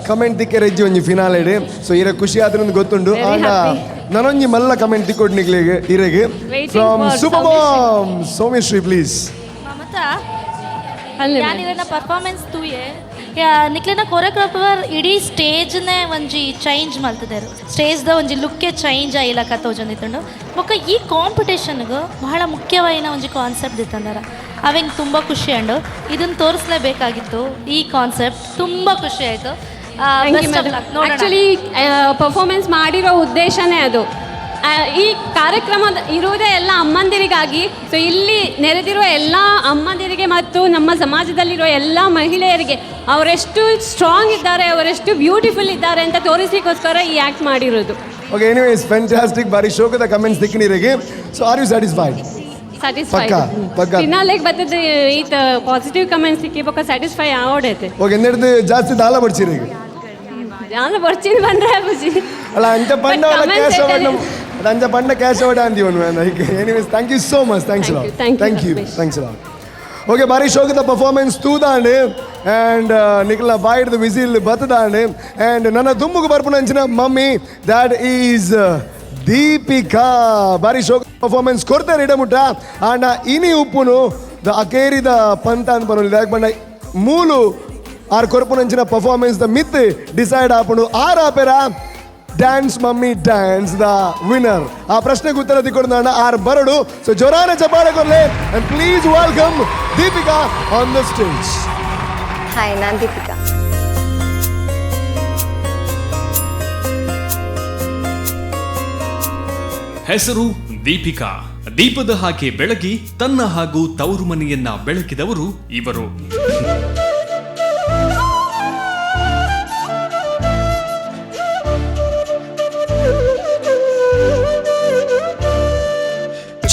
ಕಮೆಂಟ್ ತಿಕ್ಕರೆಜ್ಜಿ ಒಂಜಿ ಫಿನಾಲೆಡ್. ಸೊ ಇರ ಖುಷಿ ಆದ್ರೆ ಗೊತ್ತುಂಡು. Very ಆಂಡ happy. ನನೊಂಜಿ ಮಲ್ಲ ಕಮೆಂಟ್ ತಿಕ್ಕೊಡ್ ನಿಕ್ಲೆಗ್ ಇರೆಗ್. Waiting from for super ma'am Soumyashree, please. Mamata. ಅಲ್ಲೇ. ಯಾನ್ ಇರೆನ ಪರ್ಫಾರ್ಮೆನ್ಸ್ ತೂಯೆ. ನಿಕ್ಲೆನ ಕೊರಿಯೋಗ್ರಾಫರ್ ಇಡೀ ಸ್ಟೇಜ್ನೇ ಒಂಜಿ ಚೇಂಜ್ ಮಲ್ತದೆರು. ಸ್ಟೇಜ್ದ ಒಂಜಿ ಲುಕ್ಕೇ ಚೇಂಜ್ ಆಯಿಲಕ ತೋಜೊಂದಿತ್ತುಂಡು. ಬೊಕ್ಕ ಈ ಕಾಂಪಿಟೇಷನ್ಗೆ ಬಹಳ ಮುಖ್ಯವಾಯಿನ ಒಂಜಿ ಕಾನ್ಸೆಪ್ಟ್ ಇತ್ತಂದರ ಅವೆಂಗೆ ತುಂಬ ಖುಷಿ ಅಂಡು. ಇದನ್ನು ತೋರಿಸ್ಲೇಬೇಕಾಗಿತ್ತು ಈ ಕಾನ್ಸೆಪ್ಟ್. ತುಂಬ ಖುಷಿ ಆಯಿತು. ಆ್ಯಕ್ಚುಲಿ ಪರ್ಫಾರ್ಮೆನ್ಸ್ ಮಾಡಿರೋ ಉದ್ದೇಶನೇ ಅದು. ಈ ಕಾರ್ಯಕ್ರಮ ಇರುವುದೇ ಎಲ್ಲ ಅಮ್ಮಂದಿರಿಗಾಗಿ. ಸೊ ಇಲ್ಲಿ ನೆರೆದಿರುವ ಎಲ್ಲ ಅಮ್ಮಂದಿರಿಗೆ ಮತ್ತು ನಮ್ಮ ಸಮಾಜದಲ್ಲಿರುವ ಎಲ್ಲ ಮಹಿಳೆಯರಿಗೆ ಅವರೆಷ್ಟು ಸ್ಟ್ರಾಂಗ್ ಇದ್ದಾರೆ, ಅವರೆಷ್ಟು ಬ್ಯೂಟಿಫುಲ್ ಇದ್ದಾರೆ ಅಂತ ತೋರಿಸಲಿಕ್ಕೋಸ್ಕರ ಈ ಆ್ಯಕ್ಟ್ ಮಾಡಿರೋದು. Okay, anyways fantastic. ಬಾರಿ ಶೋಕದ comments ದಿಕ್ಕಿನಿರಿಗೆ. So are you satisfied? Satisfied. ಪಕ್ಕ, ಪಕ್ಕ. ಫಿನಾಲೆಗೆ ಬರ್ತದೆ ಈತ ಪಾಸಿಟಿವ್ ಕಮೆಂಟ್ಸ್ ಸಿಕ್ಕಿ ಬೊಕ್ಕ ಸ್ಯಾಟಿಸ್ಫೈ ಆವಡೈತೆ. ಓಕೆ, ನೆಡ್ದು ಜಾಸ್ತಿ ದಾಲ ಬಡ್ಸಿರಿಗೆ? ನಾನು ಬರ್ತೀನಿ ಬಂದ್ರೆ ಬುಜಿ. ಅಲ್ಲ, ಅಂಚ ಪಂಡ But comments cash award. ಅಂಚ ಪಂಡ ಕ್ಯಾಶ್ ಅವಾರ್ಡ್ ಅಂದಿವನು. Anyways, thank you so much, thanks. Thank you, thank you, thank you. Ramesh. Thanks. Okay, ಬಾರಿ ಶೋಕದ ಪರ್ಫಾರ್ಮೆನ್ಸ್ ತೂದಾಂಡ್ ಆ್ಯಂಡ್ ನಿಖಲ ಬಾಯ್ಡ್ದ ವಿಸಿಲ್ ಬತ್ತದಾಂಡ್. ಆ್ಯಂಡ್ ನನ್ನ ದುಮ್ಮುಗು ಬರ್ಪುನಂಚಿನ ಮಮ್ಮಿ, that is Deepika. ಬಾರಿ ಶೋಕ ಪರ್ಫಾರ್ಮೆನ್ಸ್ ಕೊಡ್ತಾರೆ ಇಡಮುಟ್ಟ. ಆಂಡ ಇನಿ ಉಪ್ಪುನು ದ ಅಕೇರಿದ ಪಂತ ಅಂತ ಬರೋಲ್ಲ. ಯಾಕೆ ಬಣ್ಣ ಮೂಲು ಆರ್ ಕೊರ್ಪುನಂಚಿನ ಪರ್ಫಾರ್ಮೆನ್ಸ್ ದ ಮಿತ್ ಡಿಸೈಡ್ ಆಪುಂಡು. ಆರ್ ಆಪೆರ dance mummy dance the winner. ಆ ಪ್ರಶ್ನೆಗೆ ಉತ್ತರ ದಿಕ್ಕೊಡ್ದಾಂಡ ಆರ್ ಬರಡು. ಸೊ ಜೋರಾನ ಚಪಾಳೆ ಕೊರ್ಲೆ and please welcome Deepika on the stage. Hi, ನಾನು ದೀಪಿಕಾ. ಹೆಸರು ದೀಪಿಕಾ. ದೀಪದ ಹಾಗೆ ಬೆಳಗಿ ತನ್ನ ಹಾಗೂ ತವರು ಮನೆಯನ್ನ ಬೆಳಕಿದವರು ಇವರು.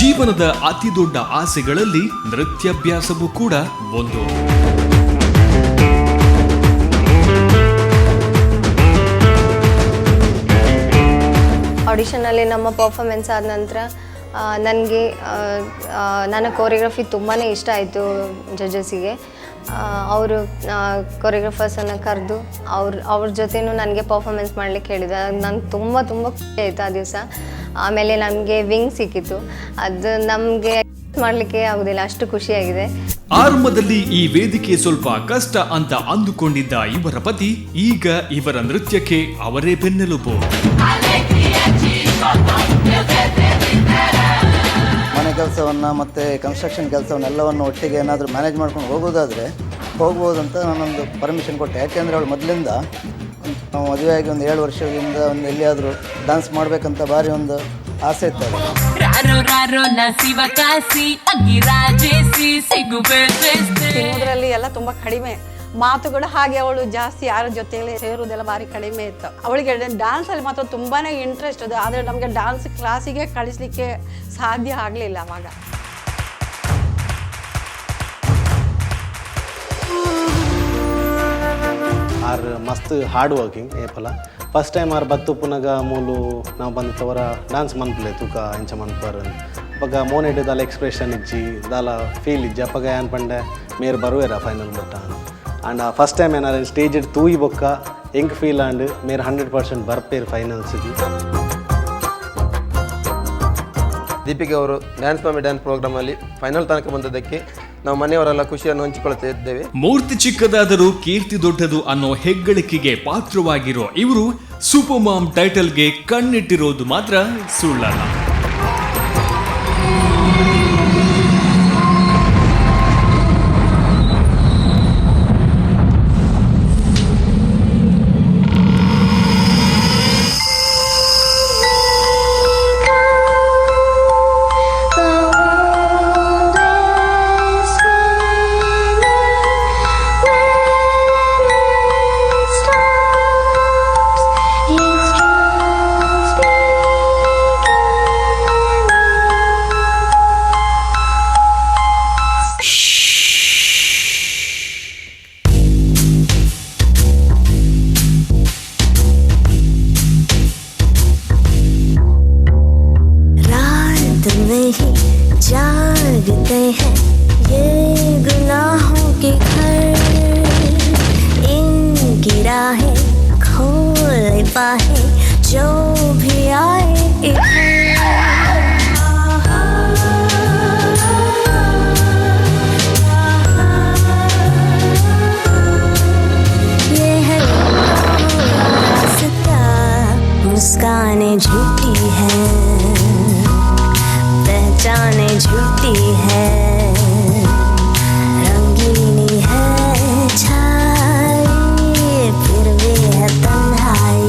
ಜೀವನದ ಅತಿ ದೊಡ್ಡ ಆಸೆಗಳಲ್ಲಿ ನೃತ್ಯಾಭ್ಯಾಸವೂ ಕೂಡ ಒಂದು. ಆಡಿಷನಲ್ಲಿ ನಮ್ಮ ಪರ್ಫಾರ್ಮೆನ್ಸ್ ಆದ ನಂತರ ನನಗೆ ನನ್ನ ಕೋರಿಯೋಗ್ರಫಿ ತುಂಬಾ ಇಷ್ಟ ಆಯಿತು ಜಡ್ಜಸ್ಸಿಗೆ. ಅವರು ಕೊರಿಯೋಗ್ರಫರ್ಸನ್ನು ಕರೆದು ಅವ್ರ ಜೊತೆನೂ ನನಗೆ ಪರ್ಫಾರ್ಮೆನ್ಸ್ ಮಾಡಲಿಕ್ಕೆ ಹೇಳಿದ್ರು. ನಂಗೆ ತುಂಬ ತುಂಬ ಖುಷಿ ಆಯಿತು ಆ ದಿವಸ. ಆಮೇಲೆ ನಮಗೆ ವಿಂಗ್ ಸಿಕ್ಕಿತ್ತು, ಅದು ನಮಗೆ ಮಾಡಲಿಕ್ಕೆ ಆಗೋದಿಲ್ಲ, ಅಷ್ಟು ಖುಷಿಯಾಗಿದೆ. ಆರಂಭದಲ್ಲಿ ಈ ವೇದಿಕೆ ಸ್ವಲ್ಪ ಕಷ್ಟ ಅಂತ ಅಂದುಕೊಂಡಿದ್ದ ಇವರ ಪತಿ ಈಗ ಇವರ ನೃತ್ಯಕ್ಕೆ ಅವರೇ ಬೆನ್ನೆಲುಬು. ಮನೆ ಕೆಲಸವನ್ನು ಮತ್ತು ಕನ್ಸ್ಟ್ರಕ್ಷನ್ ಕೆಲಸವನ್ನೆಲ್ಲವನ್ನು ಒಟ್ಟಿಗೆ ಏನಾದರೂ ಮ್ಯಾನೇಜ್ ಮಾಡ್ಕೊಂಡು ಹೋಗೋದಾದರೆ ಹೋಗ್ಬೋದು ಅಂತ ನಾನೊಂದು ಪರ್ಮಿಷನ್ ಕೊಟ್ಟೆ. ಯಾಕೆಂದರೆ ಅವಳು ಮೊದಲಿಂದ ನಾವು ಮದುವೆಯಾಗಿ ಒಂದು 7 ವರ್ಷದಿಂದ ಒಂದು ಎಲ್ಲಿಯಾದರೂ ಡ್ಯಾನ್ಸ್ ಮಾಡಬೇಕಂತ ಭಾರಿ ಒಂದು ಆಸೆ ಇತ್ತು. ತಿನ್ನೋದ್ರಲ್ಲಿ ಎಲ್ಲ ತುಂಬ ಕಡಿಮೆ, ಮಾತುಗಳು ಹಾಗೆ ಅವಳು ಜಾಸ್ತಿ ಯಾರ ಜೊತೆಯಲ್ಲಿ ಸೇರುವುದೆಲ್ಲ ಭಾರಿ ಕಡಿಮೆ ಇತ್ತು. ಅವಳಿಗೆ ಡ್ಯಾನ್ಸಲ್ಲಿ ಮಾತ್ರ ತುಂಬಾ ಇಂಟ್ರೆಸ್ಟ್ ಅದು. ಆದರೆ ನಮಗೆ ಡ್ಯಾನ್ಸ್ ಕ್ಲಾಸಿಗೆ ಕಳಿಸ್ಲಿಕ್ಕೆ ಸಾಧ್ಯ ಆಗಲಿಲ್ಲ ಅವಾಗ. ಆರ್ ಮಸ್ತ್ ಹಾರ್ಡ್ ವರ್ಕಿಂಗ್ ಏಪಲ. ಫಸ್ಟ್ ಟೈಮ್ ಆರ್ ಬತ್ತು ಪುನಗ ಮೂಲು ನಾವು ಬಂದು ತವರ ಡ್ಯಾನ್ಸ್ ಮನ್ಪಲೆ ತೂಕ ಎಂಚ ಮನ್ಪರ್ ಅಪ್ಪಗ ಮೋನೆಡ್ ದಾಲ ಎಕ್ಸ್ಪ್ರೆಷನ್ ಇಜ್ಜಿ ದಾಲ ಫೀಲ್ ಇಜ್ಜಿ. ಅಪ್ಪಗ ಏನ್ ಪಂಡೆ ಮೇರ್ ಬರುವೇರ ಫೈನಲ್ ಮುಟ್ಟ. ಆ್ಯಂಡ್ ಫಸ್ಟ್ ಟೈಮ್ ಏನಾರ ಸ್ಟೇಜ್ ಇಟ್ಟು ತೂಯಿ ಬೊಕ್ಕ ಎಂಕ್ ಫೀಲ್ ಆಂಡ್ ಮೇರ್ 100% ಬರ್ಪೇರ್ ಫೈನಲ್ಸಿಗೆ. ದೀಪಿಕಾ ಅವರು ಡ್ಯಾನ್ಸ್ ಮಮ್ಮಿ ಡ್ಯಾನ್ಸ್ ಪ್ರೋಗ್ರಾಮಲ್ಲಿ ಫೈನಲ್ ತನಕ ಬಂದದ್ದಕ್ಕೆ ನಾವು ಮನೆಯವರೆಲ್ಲ ಖುಷಿಯನ್ನು ಹಂಚಿಕೊಳ್ತಾ ಇದ್ದೇವೆ. ಮೂರ್ತಿ ಚಿಕ್ಕದಾದರೂ ಕೀರ್ತಿ ದೊಡ್ಡದು ಅನ್ನೋ ಹೆಗ್ಗಳಿಕೆಗೆ ಪಾತ್ರವಾಗಿರೋ ಇವರು ಸೂಪರ್ ಮಾಮ್ ಟೈಟಲ್ಗೆ ಕಣ್ಣಿಟ್ಟಿರೋದು ಮಾತ್ರ ಸುಳ್ಳಲ್ಲ. जागते हैं ये गुनाहों के घर, इनकी राहें खोल पाए जो भी आए ये है रास्ता, मुस्कानें झूठी है, पहचाने झूठी है, रंगीनी है छाई, फिर भी है तन्हाई।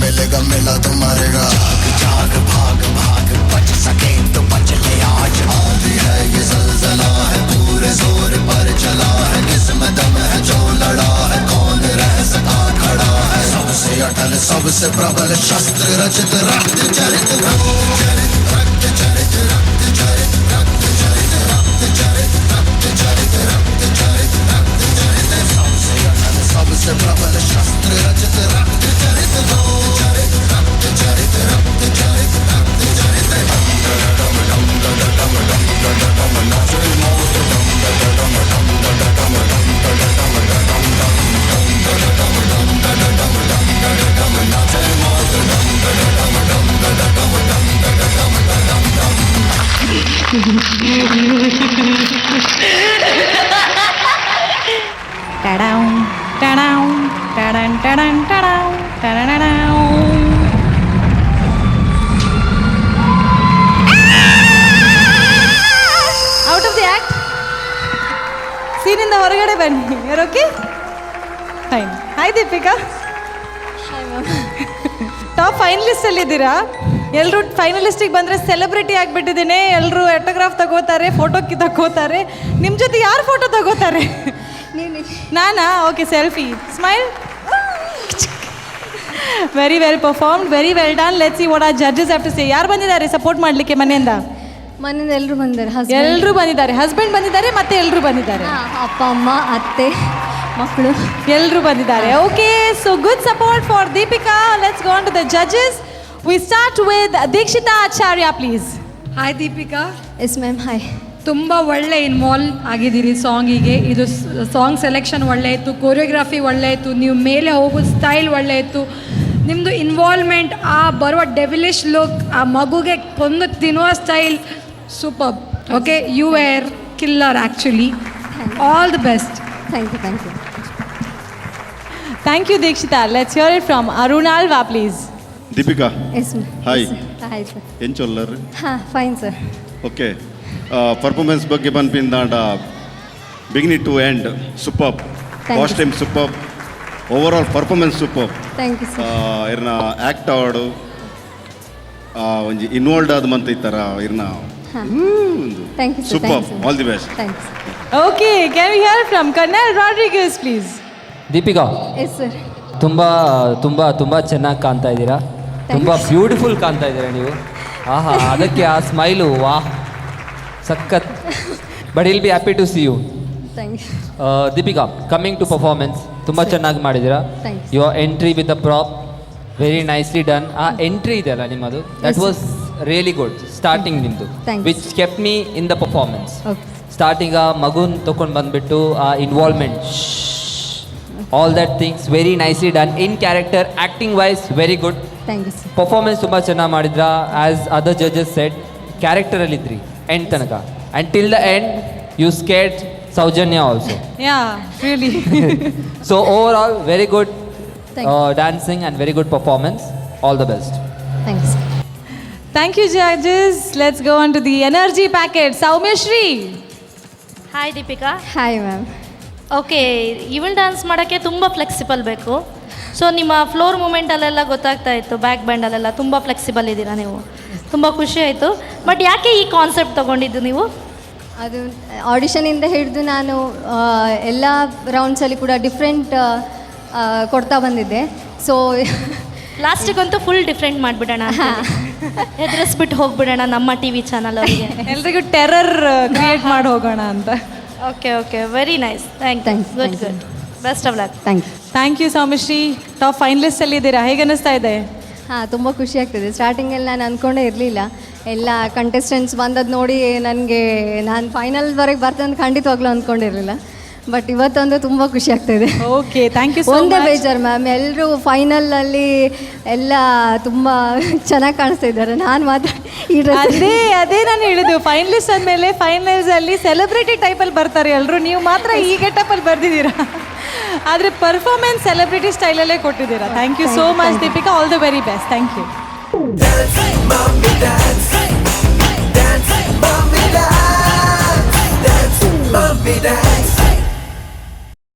मिलेगा मिला तो मरेगा। जाग जाग भाग भाग, बच सके तो बच ले आज। आंधी है ये जलजला है, पूरे जोर पर चला है, किसमें दम है जो लड़ा है, कौन रह सका खड़ा है। सबसे अटल सबसे प्रबल शस्त्र रचित रक्त चरित, रक्त चरित रक्त चरित रक्त चरित रक्त चरित रक्त चरित रक्त चरित रक्त चरित रक्त चरित। सबसे अटल सबसे प्रबल शस्त्र रचित रक्त चरित, रक्त चरित रक्त चरित रक्त चरित रक्त चरित। डम डम डम डम डम डम डम नाचे मौत, डम डम डम डम डम डम डम डम डम डम डम डम डम डम डम डम डम डम नाचे मौत, डम डम डम डम डम डम डम डम डम डम। ಟಡಾಂ ಟಡಾಂ ಟಡನ್ ಟಡನ್ ಟಡಾಂ ಟಡಡಡಾಂ. ಔಟ್ ಆಫ್ the act, ಸೀನಿಂದ ಹೊರಗಡೆ ಬನ್ನಿ. Okay, fine. Hi Deepika. Top finalist ಅಲ್ಲಿದ್ದೀರಾ? ಎಲ್ಲರೂ ಫೈನಲಿಸ್ಟಿಗೆ ಬಂದರೆ ಸೆಲೆಬ್ರಿಟಿ ಆಗಿಬಿಟ್ಟಿದ್ದೀನಿ, ಎಲ್ಲರೂ ಆಟೋಗ್ರಾಫ್ ತಗೋತಾರೆ, ಫೋಟೋ ತಗೋತಾರೆ. ನಿಮ್ಮ ಜೊತೆ ಯಾರು ಫೋಟೋ ತಗೋತಾರೆ? ನಾನಾ? Okay, selfie. Smile. Very well performed, very well done. Let's see what our judges have to say. ಯಾರು ಬಂದಿದ್ದಾರೆ ಸಪೋರ್ಟ್ ಮಾಡಲಿಕ್ಕೆ ಮನೆಯಿಂದ? ಮನೆಯಿಂದ ಎಲ್ಲರೂ ಬಂದಿದ್ದಾರೆ. ಎಲ್ಲರೂ ಬಂದಿದ್ದಾರೆ. ಹಸ್ಬೆಂಡ್ ಬಂದಿದ್ದಾರೆ, ಮತ್ತೆ ಎಲ್ಲರೂ ಬಂದಿದ್ದಾರೆ. ಅಪ್ಪ, ಅಮ್ಮ, ಅತ್ತೆ, ಮಕ್ಕಳು ಎಲ್ಲರೂ ಬಂದಿದ್ದಾರೆ. Okay, so good support for Deepika. Let's go on to the judges. We start with Dikshita Acharya, please. Hi Deepika. Yes ma'am, hi. ತುಂಬ ಒಳ್ಳೆ ಇನ್ವಾಲ್ವ್ ಆಗಿದ್ದೀರಿ ಸಾಂಗಿಗೆ. ಇದು ಸಾಂಗ್ ಸೆಲೆಕ್ಷನ್ ಒಳ್ಳೆ ಇತ್ತು, ಕೊರಿಯೋಗ್ರಫಿ ಒಳ್ಳೆ ಇತ್ತು, ನೀವು ಮೇಲೆ ಹೋಗೋ ಸ್ಟೈಲ್ ಒಳ್ಳೆ ಇತ್ತು, ನಿಮ್ಮದು ಇನ್ವಾಲ್ವ್ಮೆಂಟ್, ಆ ಬರುವ ಡೆವಿಲಿಶ್ ಲುಕ್, ಆ ಮಗುಗೆ ಕೊಂದು ತಿನ್ನುವ style super. Okay, you are killer actually. All the best. Thank you, thank you. Thank you Dikshita. Let's hear it from Arun Alva, please. Deepika. Yes ma'am. Hi. Hi sir. ಎಂಚೊಲ್ಲರ್? ಹಾಂ, ಫೈನ್ ಸರ್. ಓಕೆ, ಪರ್ಫಾರ್ಮೆನ್ಸ್ ಬಗ್ಗೆ ಪನ್ಪಿಂದಾಂಡ beginning to end super. Thank you. Costume super, overall performance super. Thank you sir. ಇರ್ನ ಆ್ಯಕ್ಟ್ ಆವಡು ಒಂಜಿ ಇನ್ವಾಲ್ವ್ ಆದ ಮಂತ ಇತ್ತಾರ ಇರ್ನ. ಹಾಂ, thank you sir. Super, all the best. Thanks. Okay, can we hear from Colonel Rodriguez, please? Deepika. Yes sir. ತುಂಬ ತುಂಬ ತುಂಬ ಚೆನ್ನಾಗಿ ಕಾಣ್ತಾ ಇದ್ದೀರಾ, ತುಂಬ ಬ್ಯೂಟಿಫುಲ್ ಕಾಣ್ತಾ ಇದ್ದೀರಾ ನೀವು. ಆಹಾ, ಅದಕ್ಕೆ ಆ ಸ್ಮೈಲು, ವಾಹ್, ಸಖತ್. But will be happy to see you. Thank you. Deepika, coming to performance, ತುಂಬ ಚೆನ್ನಾಗಿ ಮಾಡಿದ್ದೀರಾ. Thanks. Your entry with the prop very nicely done. ಆ ಎಂಟ್ರಿ ಇದೆಯಲ್ಲ ನಿಮ್ಮದು, that Yes, sir. Was really good. Starting ನಿಮ್ಮದು Thanks. Which kept me in the performance. Okay. Starting ಆ ಮಗುನ ತೊಗೊಂಡು ಬಂದುಬಿಟ್ಟು ಆ involvement, all that things very nicely done. In character, acting wise very good. Thank you sir. Performance ತುಂಬ ಚೆನ್ನಾಗಿ ಮಾಡಿದ್ರ. ಆ್ಯಸ್ ಅದರ್ ಜಡ್ಜಸ್ ಸೆಟ್, ಕ್ಯಾರೆಕ್ಟರಲ್ಲಿದ್ರಿ ಎಂಡ್ ತನಕ. And till the end you scared Soujanya also. Yeah, really. So overall very good Thank dancing and very good performance. All the best. Thanks. Thank you, judges. Let's go on to the energy packet. Soumyashree. Hi Deepika. Hi ma'am. Okay, even dance ಮಾಡೋಕ್ಕೆ ತುಂಬ ಫ್ಲೆಕ್ಸಿಬಲ್ ಬೇಕು. ಸೊ ನಿಮ್ಮ ಫ್ಲೋರ್ ಮೂಮೆಂಟಲ್ಲೆಲ್ಲ ಗೊತ್ತಾಗ್ತಾ ಇತ್ತು, ಬ್ಯಾಕ್ ಬ್ಯಾಂಡಲ್ಲೆಲ್ಲ ತುಂಬ ಫ್ಲೆಕ್ಸಿಬಲ್ ಇದ್ದೀರಾ ನೀವು. ತುಂಬ ಖುಷಿ ಆಯಿತು. ಬಟ್ ಯಾಕೆ ಈ ಕಾನ್ಸೆಪ್ಟ್ ತೊಗೊಂಡಿದ್ದು ನೀವು? ಅದು ಆಡಿಷನಿಂದ ಹಿಡಿದು ನಾನು ಎಲ್ಲ ರೌಂಡ್ಸಲ್ಲಿ ಕೂಡ ಡಿಫ್ರೆಂಟ್ ಕೊಡ್ತಾ ಬಂದಿದ್ದೆ. ಸೊ ಲಾಸ್ಟಿಗಂತೂ ಫುಲ್ ಡಿಫ್ರೆಂಟ್ ಮಾಡಿಬಿಡೋಣ, ಹೆದರಿಸ್ಬಿಟ್ಟು ಹೋಗ್ಬಿಡೋಣ ನಮ್ಮ ಟಿವಿ ಚಾನಲ್ ಅವರಿಗೆ. ಎಲ್ರಿಗೂ ಟೆರರ್ ಕ್ರಿಯೇಟ್ ಮಾಡಿ ಹೋಗೋಣ ಅಂತ. Okay okay, very nice. Thank you. Good good, best of luck. Thank you. Thank you Soumyashree. Top finalist ಅಲ್ಲಿ ಇದ್ದೀರಾ, ಹೇಗೆ ಅನ್ನಿಸ್ತಾ ಇದೆ? ಹಾಂ, ತುಂಬ ಖುಷಿ ಆಗ್ತಿದೆ. ಸ್ಟಾರ್ಟಿಂಗಲ್ಲಿ ನಾನು ಅಂದ್ಕೊಂಡೇ ಇರಲಿಲ್ಲ, ಎಲ್ಲ ಕಂಟೆಸ್ಟೆಂಟ್ಸ್ ಬಂದದ್ದು ನೋಡಿ ನನಗೆ ನಾನು ಫೈನಲ್ವರೆಗೆ ಬರ್ತೇನೆ ಅಂತ ಖಂಡಿತವಾಗ್ಲೂ ಅಂದ್ಕೊಂಡಿರಲಿಲ್ಲ. ಬಟ್ ಇವತ್ತೊಂದು ತುಂಬ ಖುಷಿ ಆಗ್ತಾಯಿದೆ. ಓಕೆ, thank you so ಒಂದೇ ಮಚ್. ಬೇಜಾರು ಮ್ಯಾಮ್, ಎಲ್ಲರೂ ಫೈನಲಲ್ಲಿ ಎಲ್ಲ ತುಂಬ ಚೆನ್ನಾಗಿ ಕಾಣಿಸ್ತಾ ಇದ್ದಾರೆ, ನಾನು ಮಾತ್ರ ಈ ಡ್ರೆಸ್. ಅದೇ ಅದೇ ನಾನು ಹೇಳಿದ್ದು, ಫೈನಲಿಸ್ಟ್ ಅಂದಮೇಲೆ ಫೈನಲ್ಸ್ ಅಲ್ಲಿ ಸೆಲೆಬ್ರಿಟಿ ಟೈಪಲ್ಲಿ ಬರ್ತಾರೆ ಎಲ್ಲರೂ, ನೀವು ಮಾತ್ರ ಈ ಗೆಟಪಲ್ಲಿ ಬರ್ದಿದ್ದೀರಾ. ಆದರೆ ಪರ್ಫಾರ್ಮೆನ್ಸ್ ಸೆಲೆಬ್ರಿಟಿ ಸ್ಟೈಲಲ್ಲೇ ಕೊಟ್ಟಿದ್ದೀರಾ. Thank you so much Deepika, all the very best. Thank you. Dance, mommy, dance. Dance, mommy, dance.